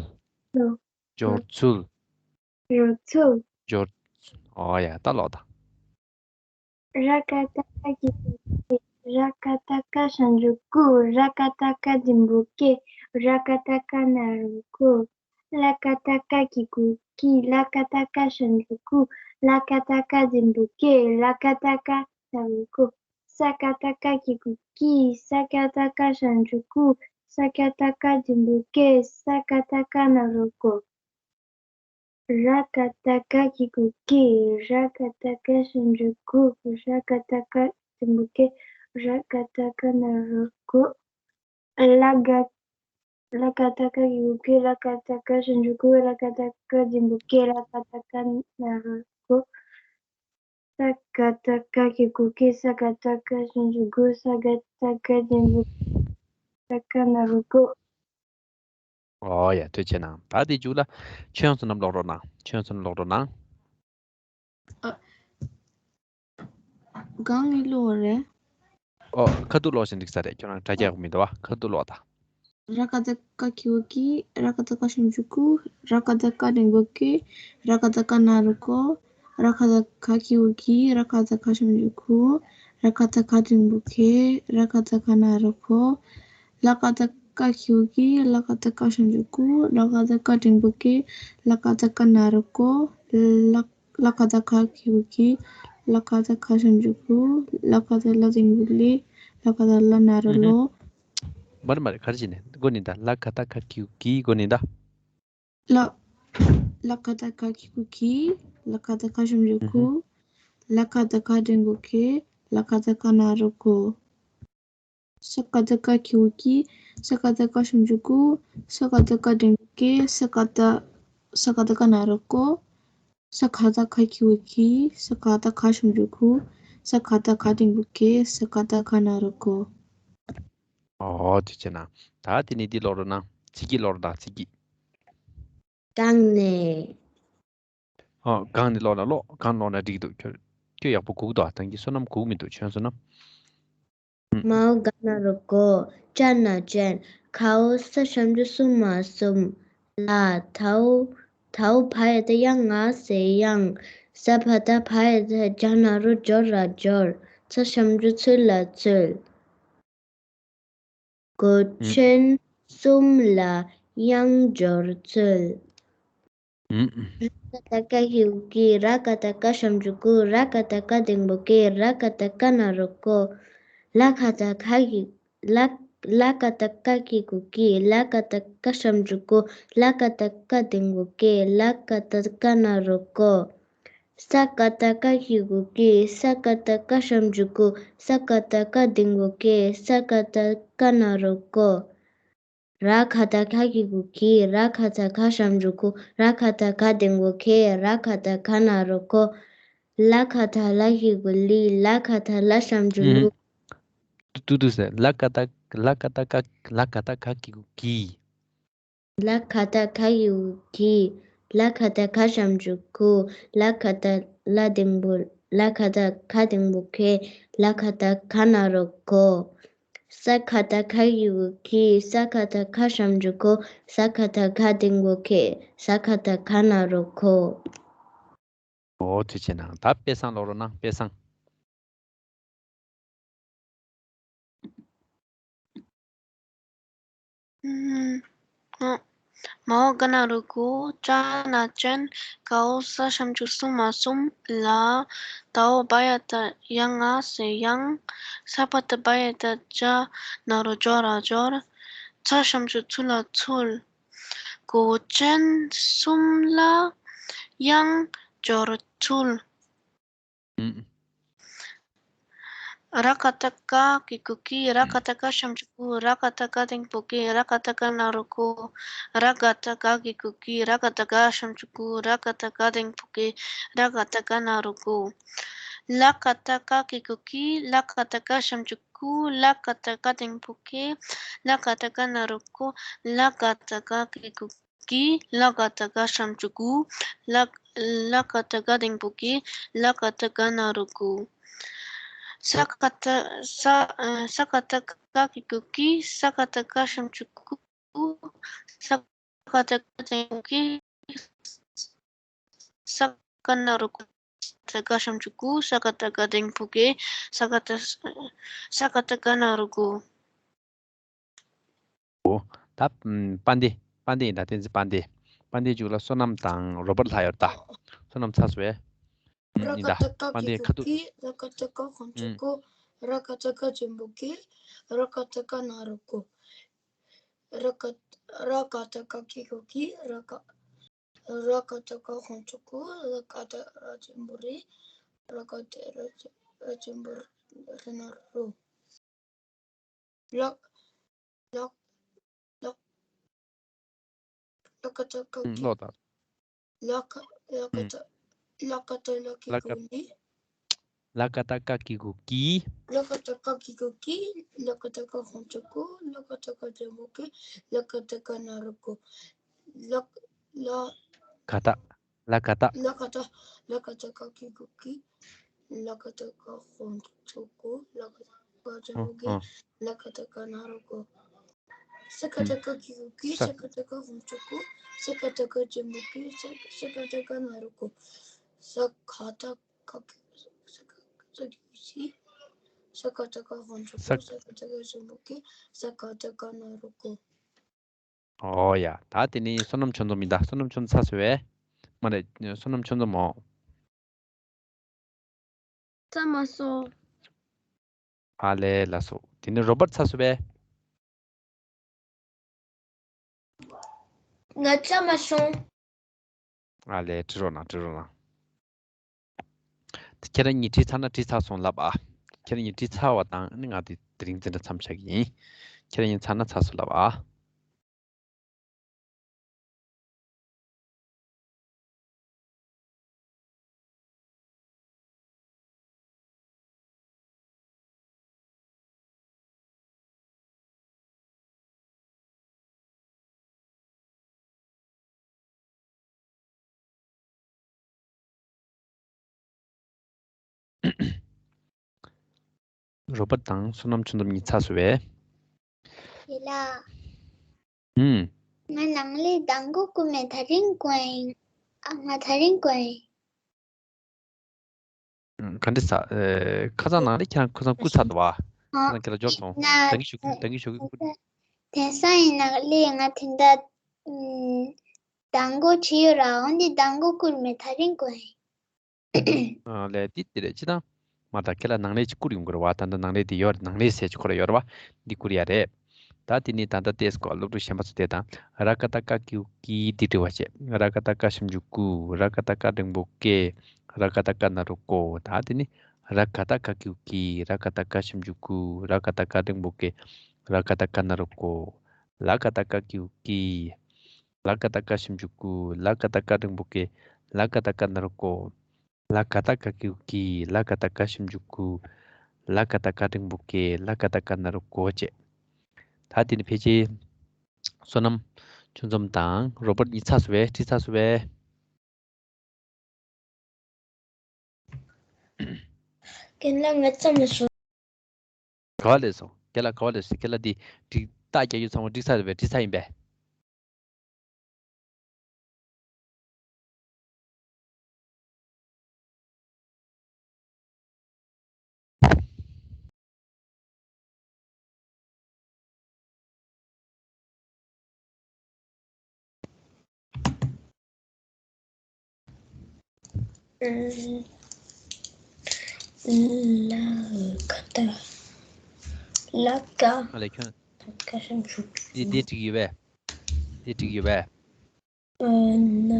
སྦྱོར་ཚུལ། སྦྱོར་ཚུལ། སྦྱོར། ཨོ་ཡ། ད་ལོག་ད། ར་ཀ་བཏགས་རྐ་གི་གུ་གི། ར་ཀ་བཏགས་རྐ་ཞབས་ཀྱུ་རྐུ། ར་ཀ་བཏགས་རྐ་འགྲེང་བུ་རྐེ། ར་ཀ་བཏགས་རྐ་ན་རོ་རྐོ། ལ་ཀ་བཏགས་ལྐ་གི་གུ་གི། ལ་ཀ་བཏགས་ལྐ་ཞབས་ཀྱུ་ལྐུ། ལ་ཀ་བཏགས་རྐ་འགྲེང་བུ་ལྐེ། ལ་ཀ་བཏགས་རྐ་ན་རོ་རྐོ། ས་ཀ་བཏགས་སྐ་གི་གུ་གི། ས་ཀ་བཏགས་སྐ་ཞབས་ཀྱུ་སྐུ། ས་ཀ་བཏགས་སྐ་འགྲེང་བུ་སྐེ། ས་ཀ་བཏགས་སྐ་ན་རོ་སྐོ། ར་ཀ་བཏགས་རྐ་གི་གུ་གི། ར་ཀ་བཏགས་རྐ་ཞབས་ཀྱུ་རྐུ། ར་ཀ་བཏགས་སྐ་འགྲེང་བུ་སྐེ། ར་ཀ་བཏགས་སྐ་ན་རོ་སྐོ། ལ་ཀ་ལ་ཀ་བཏགས་ལྐ་གི་གུ་གི། ལ་ཀ་བཏགས་ལྐ་ཞབས་ཀྱུ་ལྐུ། ལ་ཀ་བཏགས་ལྐ་འགྲེང་བུ་ལྐེ། ལ་ཀ་བཏགས་སྐ་ན་རོ་སྐོ། ས་ཀ་བཏགས་སྐ་གི་གུ་གི། ས་ཀ་བཏགས་སྐ་ཞབས་ཀྱུ་སྐུ། ས་ཀ་བཏགས་སྐ་འགྲེང་བུ་སྐེ། ས་ཀ་ན་རོ་སྐོ། ཨོ་ཡ། ཐུགས་རྗེ་གནང་། ད་དེ་མཇུག་ལ་ཆོས་དབྱངས་བསོད་ནམས་ལོག་རོགས་གནང་། ཆོས་དབྱངས་བསོད་ནམས་ལོག་རོགས་གནང་། ཨ། གང་ངས་ཀློག་པ་རེད། ཨོ། ཁ་ཐུག་ཀློག་བཞིན་འགྲིག་ས་རེད། ཁྱོད་རང་དྲ་རྒྱ་ཡག་པོ་མི་འདུག་བ། ཁ་ཐུག་ཀློག་དང་། ར་ཀ་བཏགས་རྐ་གི་གུ་གི། ར་ཀ་བཏགས་རྐ་ཞབས་ཀྱུ་རྐུ། ར་ཀ་བཏགས་རྐ་འགྲེང་བུ་རྐེ། ར་ཀ་བཏགས་རྐ་ན་རོ་རྐོ། ར་ཀ་བཏགས་རྐ་གི་གུ་གི། ར་ཀ་བཏགས་རྐ་ཞབས་ཀྱུ་རྐུ། ར་ཀ་བཏགས་རྐ་འགྲེང་བུ་རྐེ། ར་ཀ་བཏགས་རྐ་ན་རོ་རྐོ། ལ་ཀ་བཏགས་ལྐ་གི་གུ་གི། ལ་ཀ་བཏགས་ལྐ་ཞབས་ཀྱུ་ལྐུ། ལ་ཀ་བཏགས་ལྐ་འགྲེང་བུ་ལྐེ། ལ་ཀ་བཏགས་ལྐ་ན་རོ་ལྐོ། ལ། ལ་ཀ་བཏགས་ལྐ་གི་གུ་གི། ལ་ཀ་བཏགས་ལྐ་ཞབས་ཀྱུ་ལྐུ། ལ་ཀ་བཏགས་ལ་འགྲེང་བུ་ལི། ལ་ཀ་བཏགས་ལ་ན་རོ་ལོ། མ་རེད་མ་རེད། ག་རེ་བྱས་ནས་འགོ་ནས་ད། ལ་ཀ་བཏགས་ལྐ་གི་གུ་གི་འགོ་ནས་ད། ལ། ལ་ཀ་བཏགས་ལྐ་གི་གུ་གི། ལ་ཀ་བཏགས་ལྐ་ཞབས་ཀྱུ་ལྐུ། ལ་ཀ་བཏགས་ལྐ་འགྲེང་བུ་ལྐེ། ལ་ཀ་བཏགས་ལྐ་ན་རོ་ལྐོ། ས་ཀ་བཏགས་སྐ་གི་གུ་གི། ས་ཀ་བཏགས་སྐ་ཞབས་ཀྱུ་སྐུ། ས་ཀ་བཏགས་སྐ་འགྲེང་བུ་སྐེ། ས་ཀ་བཏགས། ས་ཀ་བཏགས་སྐ་ན་རོ་སྐོ། ས་ཀ་བཏགས་སྐ་གི་གུ་གི། ས་ཀ་བཏགས་སྐ་ཞབས་ཀྱུ་སྐུ། ས་ཀ་བཏགས་སྐ་འགྲེང་བུ་སྐེ། ས་ཀ་བཏགས་སྐ་ན་རོ་སྐོ། ཨོ། དེ་བྱས་ན་ད་དེ་ནས་འདི་ཀློག་རོགས་གནང་། ཚིག་གི་ཀློག་རོགས་གནང་། ཚིག་གི། གང་ནས། ཨོ། གང་ནས་ཀློག་ན་ཀློག་གང་ཀློག་ན་འགྲིག་འདུག་ཁྱོད། ཁྱོད་ཡག་པོ་སྒུག་འདུག་ད་གིན་བསོད་ནམས་སྒུག་མི་འདུག་ཆོས་བསོད་ནམས། ཨུམ། མའོ་ག་ན་རོ་གོ། ཅ་ན་ཅན། གའོ་ས་ཞབས་ཀྱུ་གསུམ་མ་གསུམ། ལ། དའོ། དའོ་བ་ཡ་བཏགས་དབྱ་ང་ཟེར་དབྱངས། ས་བ་བཏགས་སྦ་ཡ་བཏགས་སྦྱ་ན་རོ་སྦྱོ་ར་སྦྱོར། ཚ་ཞབས་ཀྱུ་ཚུ་ལ་ཚུལ། མགོ་ཅན་གསུམ་ལ་དབྱངས་སྦྱོར་ཚུལ། ཨུམ། ར་ཀ་བཏགས་རྐ་གི་གུ་གི། ར་ཀ་བཏགས་རྐ་ཞབས་ཀྱུ་རྐུ། ར་ཀ་བཏགས་རྐ་འགྲེང་བུ་རྐེ། ར་ཀ་བཏགས་རྐ་ན་རོ་རྐོ། ལ་ཀ་བཏགས་ལྐ་གི། ལ། ལ་ཀ་བཏགས་ལྐ་གི་གུ་གི། ལ་ཀ་བཏགས་ལྐ་ཞབས་ཀྱུ་ལྐུ། ལ་ཀ་བཏགས་ལྐ་འགྲེང་བུ་ལྐེ། ལ་ཀ་བཏགས་ལྐ་ན་རོ་རྐོ། ས་ཀ་བཏགས་སྐ་གི་གུ་གི། ས་ཀ་བཏགས་སྐ་ཞབས་ཀྱུ་སྐུ། ས་ཀ་བཏགས་སྐ་འགྲེང་བུ་སྐེ། ས་ཀ་བཏགས་སྐ་ན་རོ་སྐོ། ར་ཀ་བཏགས་རྐ་གི་གུ་གི། ར་ཀ་བཏགས་རྐ་ཞབས་ཀྱུ་རྐུ། ར་ཀ་བཏགས་རྐ་འགྲེང་བུ་རྐེ། ར་ཀ་བཏགས་རྐ་ན་རོ་རྐོ། ལ་ག་བཏགས་ལ་གི་གུ་ལི། ལ་ག་བཏགས་ལ་ཞབས་ཀྱུ་ལུ། ཏུ་ཏུ་ཟེར། ལ་ག་བཏགས་ལ་ག་བཏགས་ཀ་ལ་ག་བཏགས་ཀ་གི་གུ་ཀི། ལ་ག་བཏགས་ག་གི་གུ་ཀི། ལ་ག་བཏགས་ག་ཞབས་ཀྱུ་གུ། ལ་ག་བཏགས་ལ་འགྲེང་བུ་ལ་ག་བཏགས་ག་འགྲེང་བུ་གེ། ལ་ག་བཏགས་ག་ན་རོ་གོ། ས་ག་བཏགས་སྒ་གི་གུ་སྒྱི། ས་ག་བཏགས་སྒ་ཞབས་ཀྱུ་སྒོ། ས་ག་བཏགས་སྒ་འགྲེང་བུ་སྒེ། ས་ག་བཏགས་སྒ་ན་རོ་སྒོ། འོ་དེ་བྱས་ན་ད་དཔེ་བཟང་ཀློག་རོགས་གནང་དཔེ་བཟང་། ཨུམ། ཨོ། མའོ་ག་ན་རོ་གོ། ཅ་ན་ཅན། གའོ་ས་ཞབས་ཀྱུ་གསུ་མ་གསུམ། ལ། དའོ་བ་ཡ་བཏགས་ཡ་ང་ཟེར་དབྱངས། ས་བ་བཏགས་སྦ་ཡ་བཏགས་སྦྱ་ན་རོ་སྦྱོ་ར་སྦྱོར། ཚ་ཞབས་ཀྱུ་ཚུ་ལ་ཚུལ། གོ་ཅན་གསུམ་ལ་དབྱངས་སྦྱོར་ཚུལ། ཨུམ། ར་ག་བཏགས་རྒ་གི་གུ་རྒྱི། ར་ག་བཏགས་རྒ་ཞབས་ཀྱུ་རྒུ། ར་ག་བཏགས་རྒ་འགྲེང་བུ་རྒེ། ར་ག་བཏགས་རྒ་ན་རོ་རྒོ། ར་ག་བཏགས་རྒ་གི་གུ་རྒྱི། ར་ག་བཏགས་རྒ་ཞབས་ཀྱུ་རྒུ། ར་ག་བཏགས་རྒ་འགྲེང་བུ་རྒེ། ར་ག་བཏགས་རྒ་ན་རོ་རྒོ། ལ་ག་བཏགས་ལ་གི་གུ་ལི། ལ་ག་བཏགས་ལ་ཞབས་ཀྱུ་ལུ། ལ་ག་བཏགས་ལ་འགྲེང་བུ་ལ་གི། ལ་ག་བཏགས་ལ་ག་ན་རོ་ག། ལ་ག་བཏགས་ལ་གི་གུ་ལ། ག་བཏགས་ག་ཞབས་ཀྱུ་གུ། ལ། ལ་ག་བཏགས་ག་འགྲེང་བུ་གི། ལ་ག་བཏགས་ག་ན་རོ་གོ། ས་ག་བཏགས་ས། ས་ག་བཏགས་ས་གི་གུ་སྐྱི། ས་ག་བཏགས་ས་ཞབས་ཀྱུ་སྐུ། ས་ག་བཏགས་ས་འགྲེང་བུ་སྐྱེ། ས་ག་ན་རོ་གོ། ས་ག་ཞབས་ཀྱུ་གུ། ས་ག་བཏགས་ག་འགྲེང་བུ་སྐྱེ། ས་ག་བཏགས་ས་ག་བཏགས་ག་ན་རོ་གོ། འོ། ད་དཔལ་ལྡན། དཔལ་ལྡན་ཡིན་ད། བསྟན་འཛིན་དཔལ་ལྡན། དཔལ་ལྡན་མཇུག་ལ་བསོད་ནམས་དང་རོ་པར་ལྷག་ཡོད་ད། བསོད་ནམས་ཚར་སོང་བས། ཨུམ། ཡིན་ད། དཔལ་ལྡན་ཁ་ཐུག་ར་ག་བཏགས་རྒ་གི་གུ་རྒྱུ་རྒོ། ར་ག་བཏགས་རྒ་འགྲེང་བུ་རྒེ། ར་ག་བཏགས་རྒ་ན་རོ་རྒོ། ར་ག་ར་ག་བཏགས་རྒ་གི་གུ་རྒྱི། ར་ག་ར་ག་བཏགས་རྒ་ཞབས་ཀྱུ་རྒུ། ར་ག་བཏགས་ར་འགྲེང་བུ་རི། ར་ག་བཏགས་ར་འགྲེང་བུ་རི་ན་རོ། ལ། ལ། ལ། ལ་ག་བཏགས་ལ་གི་གུ་ལི། ལ་ག་ལ་ག་བཏགས་ལ་གི་གུ་ལི། ལ་ག་བཏགས་ལ་གི་གུ་ལི། ལ་ག་བཏགས་ལ་གི་གུ་ལི། ལ་ག་བཏགས་ལ་ཞབས་ཀྱུ་ལུ། ལ་ག་བཏགས་ལ་འགྲེང་བུ་རྒེ། ལ་ག་བཏགས་རྒ་ན་རོ་རྒོ། ལ། ལ། ག་བཏགས། ལ་ག་བཏགས། ལ་ག་བཏགས། ལ་ག་བཏགས་ལ་གི་གུ་ལི། ལ་ག་བཏགས་ལ་ཞབས་ཀྱུ་ལུ། ལ་ག་བཏགས་རྒ་འགྲེང་བུ་རྒེ། ལ་ག་བཏགས་རྒ་ན་རོ་རྒོ། ས་ག་བཏགས་སྒ་གི་གུ་སྒྱི། ས་ག་བཏགས་སྒ་ཞབས་ཀྱུ་སྒུ། ས་ག་བཏགས་རྒ་འགྲེང་བུ་རྒེ། ས་ག་བཏགས་རྒ་ན་རོ་རྒོ། ས་ག་བཏགས་སྒ་གི་གུ་སྒྱི། ས་ག་བཏགས་སྒ་ཞབས་ཀྱུ་སྒུ། ས་ག་བཏགས་རྒ་འགྲེང་བུ་རྒེ། ས་ག་བཏགས་རྒ་ན་རོ་རྒོ། འོ་ཡ། ད་དེ་ནི་བསོད་ནམས་ཆོས་འཛོམས་ཡིན་ད། བསོད་ནམས་ཆོས་འཛོམས་ཚར་སོང་བས། མ་རེད། བསོད་ནམས་ཆོས་འཛོམས་མོ། ཚར་མ་སོང་། ཨ་ལས་ལ་སོ། དེ་ནི་རོ་པར་ཚར་སོང་བས། ང་ཚར་མ་སོང་། ཨ་ལས་བྲི་རོགས་གནང་། བྲི་རོགས་གནང་། ཁྱེད་རང་གཉིས་བྲིས་ཚར་ན་བྲིས་ཚར་སོང་ལབ་ཨ། ཁྱེད་རང་གཉིས་བྲིས་ཚར་བ་དང་ནི་ང་དེ་དེ་རིང་འཛིན་གྲྭ་མཚམས་བཞག་གི་ཡིན། ཁྱེད་རང་གཉིས་ཚར་ན་ཚར་སོང་ལབ་ཨ། རོ་པར་དང་བསོད་ནམས་ཆོས་འཛོམས་གཉིས་ཚར་སོང་བས། ཡེ་ལ། ཨུམ། ང་ནང་ལས་མདང་དགོང་བསྐུར་མེད། ད་རིང་བསྐུར་ཡིན། ཨ། ང་ད་རིང་བསྐུར་ཡིན། ག་འདྲ་ཟ། ཨེ། ཁ་སང་ནང་ལས་ཁྱེད་རང་ཁ་སང་བསྐུར་ཚར་འདུག་བ། ཁ་སང་ཁྱེད་རང་འབྱོར་སོང་། ད་གིན་ཞུ་གི། ད་གིན་ཞུ་གི། དེང་སང་ཡིན་ནང་ལས་ང་དེ་འདྲ། ཨུམ། མདང་དགོང་བྱས་ཡོད་ར། འོན་ཏེ་མདང་དགོང་བསྐུར་མེད། ད་རིང་བསྐུར་ཡིན། ཨ་ལས། འདི་འདི་རེད། སྤྱིར་བཏང་མ་ད་ཁྱེད་ལ་ནང་ལས་ཅིག་བསྐུར་ཡོང་གི་རེད་བ། ད་ལྟ་ནང་ལས་འདི་ཡོད་རེད། ནང་ལས་ཟེར་ཅིག་ཁོ་ར་ཡོད་རེད་བ། འདི་བསྐུར་ཡ་རེད། ད་དེ་ནི་ད་ལྟ་ཏེས་ཀོ་སློབ་ཕྲུག་གཞན་པ་ཚོ་དེ་དང་། ར་ག་བཏགས་རྒ་གི་གུ་སྒྱི་འདི་འབྲི་བ་བྱས། ར་ག་བཏགས་རྒ་ཞབས་ཀྱུ་རྒུ། ར་ག་བཏགས་རྒ་འགྲེང་བུ་རྒེ། ར་ག་བཏགས་རྒ་ན་རོ་རྒོ། ད་དེ་ནི་ར་ག་བཏགས་རྒ་གི་གུ་སྒྱི། ར་ག་བཏགས་རྒ་ཞབས་ཀྱུ་རྒུ། ར་ག་བཏགས་རྒ་འགྲེང་བུ་རྒེ། ར་ག་བཏགས་རྒ་ན་རོ་རྒོ། ལ་ག་བཏགས་ལ་གི་གུ་ལི། ལ་ག་བཏགས་ལ་ཞབས་ཀྱུ་ལུ། ལ་ག་བཏགས་ལ་འགྲེང་བུ་ལྒེ། ལ་ག་བཏགས་ལ་ན་རོ་རྒོ། ལ་ག་བཏགས་ཀ་གི་གུ་གི། ལ་ག་བཏགས་ཀ་ཞབས་ཀྱུ་ཀུ། ལ་ག་བཏགས་ཀ་འགྲེང་བུ་ཀེ། ལ་ག་བཏགས་ཀ་ན་རོ་ཀོ་བཅས། ད་དེ་ནི་ཕལ་ཆེར་བསོད་ནམས་ཆུང་འཛོམས་དང་རོ་བར་གཉིས་ཚར་སོང་བས། བྲིས་ཚར་སོང་བས། རྒན་ལགས་ང་ཙམ་ལ་ཞུ། ག་བ་ལས་སོང་། རྒན་ལགས་ག་བ་ལས་སོང་། རྒན་ལགས་འདི་འགྲིག་རྟགས་རྒྱག་རྒྱུ་ཚང་མ་འགྲིག་ཚར་རེད་པས། འགྲིག་ཚར་ཡིན་པས། ལ་ག་བཏགས། ལ་ག་ཨ་ལས་ཁྱོད་ཀ་ཞབས་ཀྱུ་འདི་འདི་འགྲིག་ཡོད་པས། འདི་འགྲིག་ཡོད་པས། ཨ་ན་བ།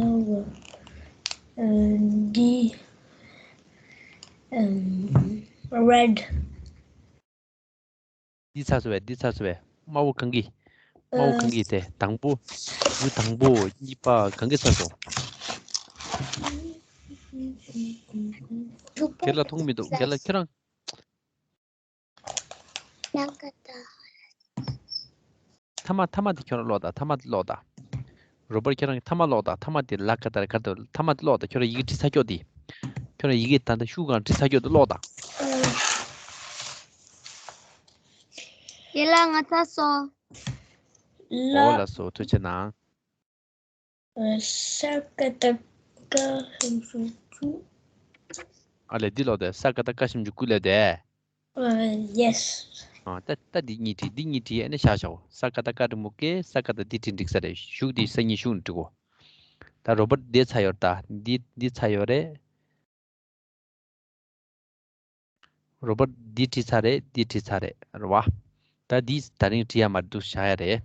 ཨ་འདི། ཨམ་red། འདི་ཚར་སོང་བས། འདི་ཚར་སོང་བས། དམར་པོ་གང་གི། དམར་པོ་གང་གི་དེ་དང་པོ། འདི་དང་པོ་གཉིས་པ་གང་གི་ཚར་སོང་། རྒན་ལགས་མཐོང་མི་འདུག་རྒན་ལགས་ཁྱེད་རང་། ལ་ག་བཏགས། ཐ་མ་ཐ་མ་དེ་ཁྱོད་རང་ཀློག་དང་། ཐ་མ་དེ་ཀློག་དང་། རོ་བར་ཁྱོད་རང་གི་ཐ་མ་ཀློག་དང་། ཐ་མ་དེ་ལ་ག་བཏགས་ག་དང་། ཐ་མ་དེ་ཀློག་དང་། ཁྱོད་རང་ཡི་གེ་བྲིས་ཚར་ཀྱོག་དེ། ཁྱོད་རང་ཡི་གེ་ད་ལྟ་ཤུགས་གང་བྲིས་ཚར་ཀྱོག་དེ་ཀློག་དང་། ཡེ་ལ་ང་ཚར་སོང་། ལ། འོ་ལགས་སོ། ཐུགས་རྗེ་གནང་། ས་ཀ་བཏགས་སྐ་ཞབས་ཀྱུ་སྐུ། ཨ་ལས་འདི་ཀློག་དེ། ས་ཀ་བཏགས་སྐ་ཞབས་ཀྱུ་སྐུ་ལབ་དེ། ཨ་ཡེས། ཨ་ད་ད་འདི་གཉིས་བྲིས། འདི་གཉིས་བྲིས། ཨ་ནི་བཞག་བཞག་གོ། ས་ཀ་བཏགས་སྐ་འགྲེང་བུ་སྐེ། ས་ཀ་བཏགས་འདི་བྲིས་འགྲིག་ས་རེད། གཞུག་འདི་སང་ཉིན་གཞུག་ནས་འབྲི་གོ། ད་རོ་བར་འདི་ཚར་ཡོད་རེད། ད་འདི་འདི་ཚར་ཡོད་རེད། རོ་བར་འདི་བྲིས་ཚར་རེད། འདི་བྲིས་ཚར་རེད། རེད་བ། ད་འདི་ད་རིང་བྲིས་ཡ་མ་རེད། འདུག་བཞག་ཡ་རེད།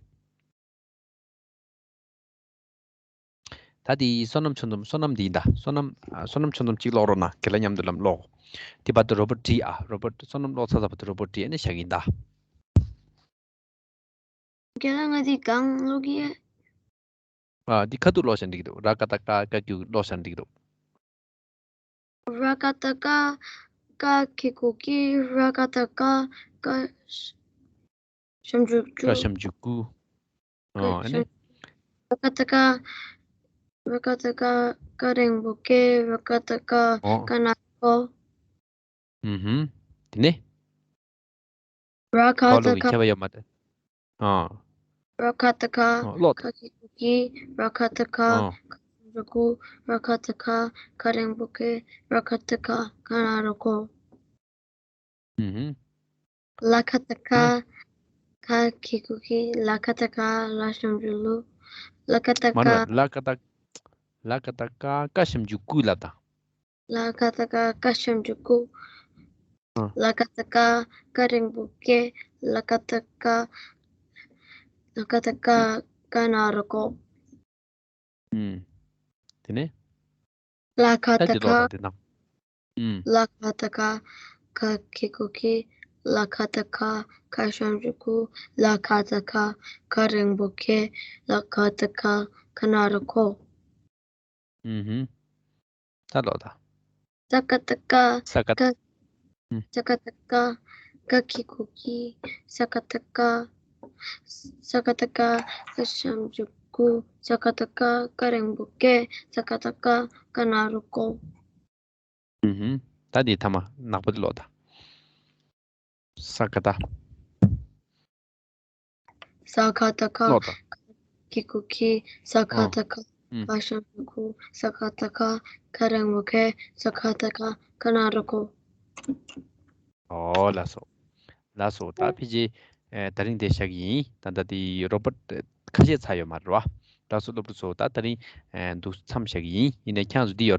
ད་དེ་བསོད་ནམས་ཆུང་འཛོམས། བསོད་ནམས་འདི་ཡིན་ད། བསོད་ནམས་ཨ། བསོད་ནམས་ཆུང་འཛོམས་གཅིག་ཀློག་རོགས་གནང་། རྒན་ལགས་མཉམ་དུ་ལམ་ཀློག་དེ་བར་དུ་རོ་བར་བྲིས་ཨ། རོ་བར་བསོད་ནམས་ཀློག་ཚར་ཚར་བར་དུ་རོ་བར་བྲིས། ཨ་ནི་བཞག་གི་ཡིན་ད། རྒན་ལགས་ང་འདི་གང་ཀློག་གི་ཡོད། ཨ་འདི་ཁ་ཐུག་ཀློག་བཞག་འགྲིག་གི་འདུག་ར་ག་བཏགས་ཀ་ཀ་གི་གུ་ཀློག་བཞག་འགྲིག་གི་འདུག་ར་ག་བཏགས་ཀ་ཀ་གི་གུ་གི། ར་ག་བཏགས་ཀ་ཀ་ཞབས་ཀྱུ་ཀ་ཀུ། ཞབས་ཀྱུ་ཀུ། ཀ་ཨ་ཨ་ནི། ཞབས། ར་ག་བཏགས་ཀ། ར་ག་བཏགས་ཀ་ཀ་འགྲེང་བུ་ཀེ། ར་ག་བཏགས་ཀ་ཨོ། ཀ་ན་རོ་ཀོ། ཨུ་ཧུམ། དེ་ནས། ར་ག་ག་བཏགས་ཀློག་གི་ཁ་ཁྱད་པར་ཡོད་མ་རེད། ཨ། ར་ག་བཏགས་ཀ་ཨ་ཀློག་ཀ་གི་གུ་གི། ར་ག་བཏགས་ཀ་ཨ་ཀ་ཞབས་ཀྱུ་ཀུ། ར་ག་བཏགས་ཀ་ཀ་འགྲེང་བུ་ཀེ། ར་ག་བཏགས་ཀ་ཀ་ན་རོ་ཀོ། ཨུ་ཧུམ། ལ་ག་བཏགས་ཀ། ཨ་ཀ་གི་གུ་གི། ལ་ག་བཏགས་ཀ་ལ་ཞབས་ཀྱུ་ལུ། ལ་ག་བཏགས་མ་ཀ་རེད། ལ་ག་བཏགས། ལ་ག་བཏགས་ཀ་ཀ་ཞབས་ཀྱུ་ཀུ་ལབ་དང་། ལ་ག་བཏགས་ཀ་ཀ་ཞབས་ཀྱུ་ཀུ། ཨ། ལ་ག་བཏགས་ཀ་ཀ་འགྲེང་བུ་ཀེ། ལ་ག་བཏགས་ཀ། ལ་ག་བཏགས་ཀ་ཀ་ན་རོ་ཀོ། ཨུམ། དེ་ནས། ལ་ག་ད་བཏགས་དེ་ཀློག་ཀ། དང་དེ་དང་། ཨུམ། ལ་ག་བཏགས་ཀ་ཀ་གི་གུ་གི། ལ་ག་བཏགས་ཀ་ཀ་ཞབས་ཀྱུ་ཀུ། ལ་ག་བཏགས་ཀ་ཀ་འགྲེང་བུ་ཀེ། ལ་ག་བཏགས་ཀ་ཀ་ན་རོ་ཀོ། ཨུ་ཧུམ། ད་ཀློག་དང་། ས་ག་བཏགས་ཀ། ས་ག་ཀ། ཨུམ། ས་ག་བཏགས་ཀ་ཀ་གི་གུ་གི། ས་ག་བཏགས་ཀ། ས་ག་བཏགས་ཀ་ཀ་ཞབས་ཀྱུ་ཀུ། ས་ག་བཏགས་ཀ་ཀ་འགྲེང་བུ་ཀེ། ས་ག་བཏགས་ཀ་ཀ་ན་རོ་ཀོ། ཨུ་ཧུམ། ད་འདི་ཐ་མ་ནག་པོ་དེ་ཀློག་དང་། ས་ག་བཏགས། ས་ག་བཏགས་ཀ་ཀློག་དང་། གི་གུ་གི། ས་ག་ཨོ། བཏགས་ཀ་ཨུམ། ཀ་ཞབས་ཀྱུ་ཀུ། ས་ག་བཏགས་ཀ་ཀ་འགྲེང་བུ་ཀེ། ས་ག་བཏགས་ཀ་ཀ་ན་རོ་ཀོ། ཨོ་ལགས་སོ། ལགས་སོ། ད་ཕལ་ཆེར་ཨེ་ད་རིང་འདིར་བཞག་གི་ཡིན། ད་ལྟ་དེ་རོ་བར་ཁ་ཤས་ཚར་ཡོད་མ་རེད་བ། ལགས་སོ་སློབ་ཕྲུག་ཚོ། ད་ད་རིང་ཨེ་འདུག་མཚམས་བཞག་གི་ཡིན། ཡིན་ནའི་ཁྱེད་རང་ཚོ་འདི་ཡོད།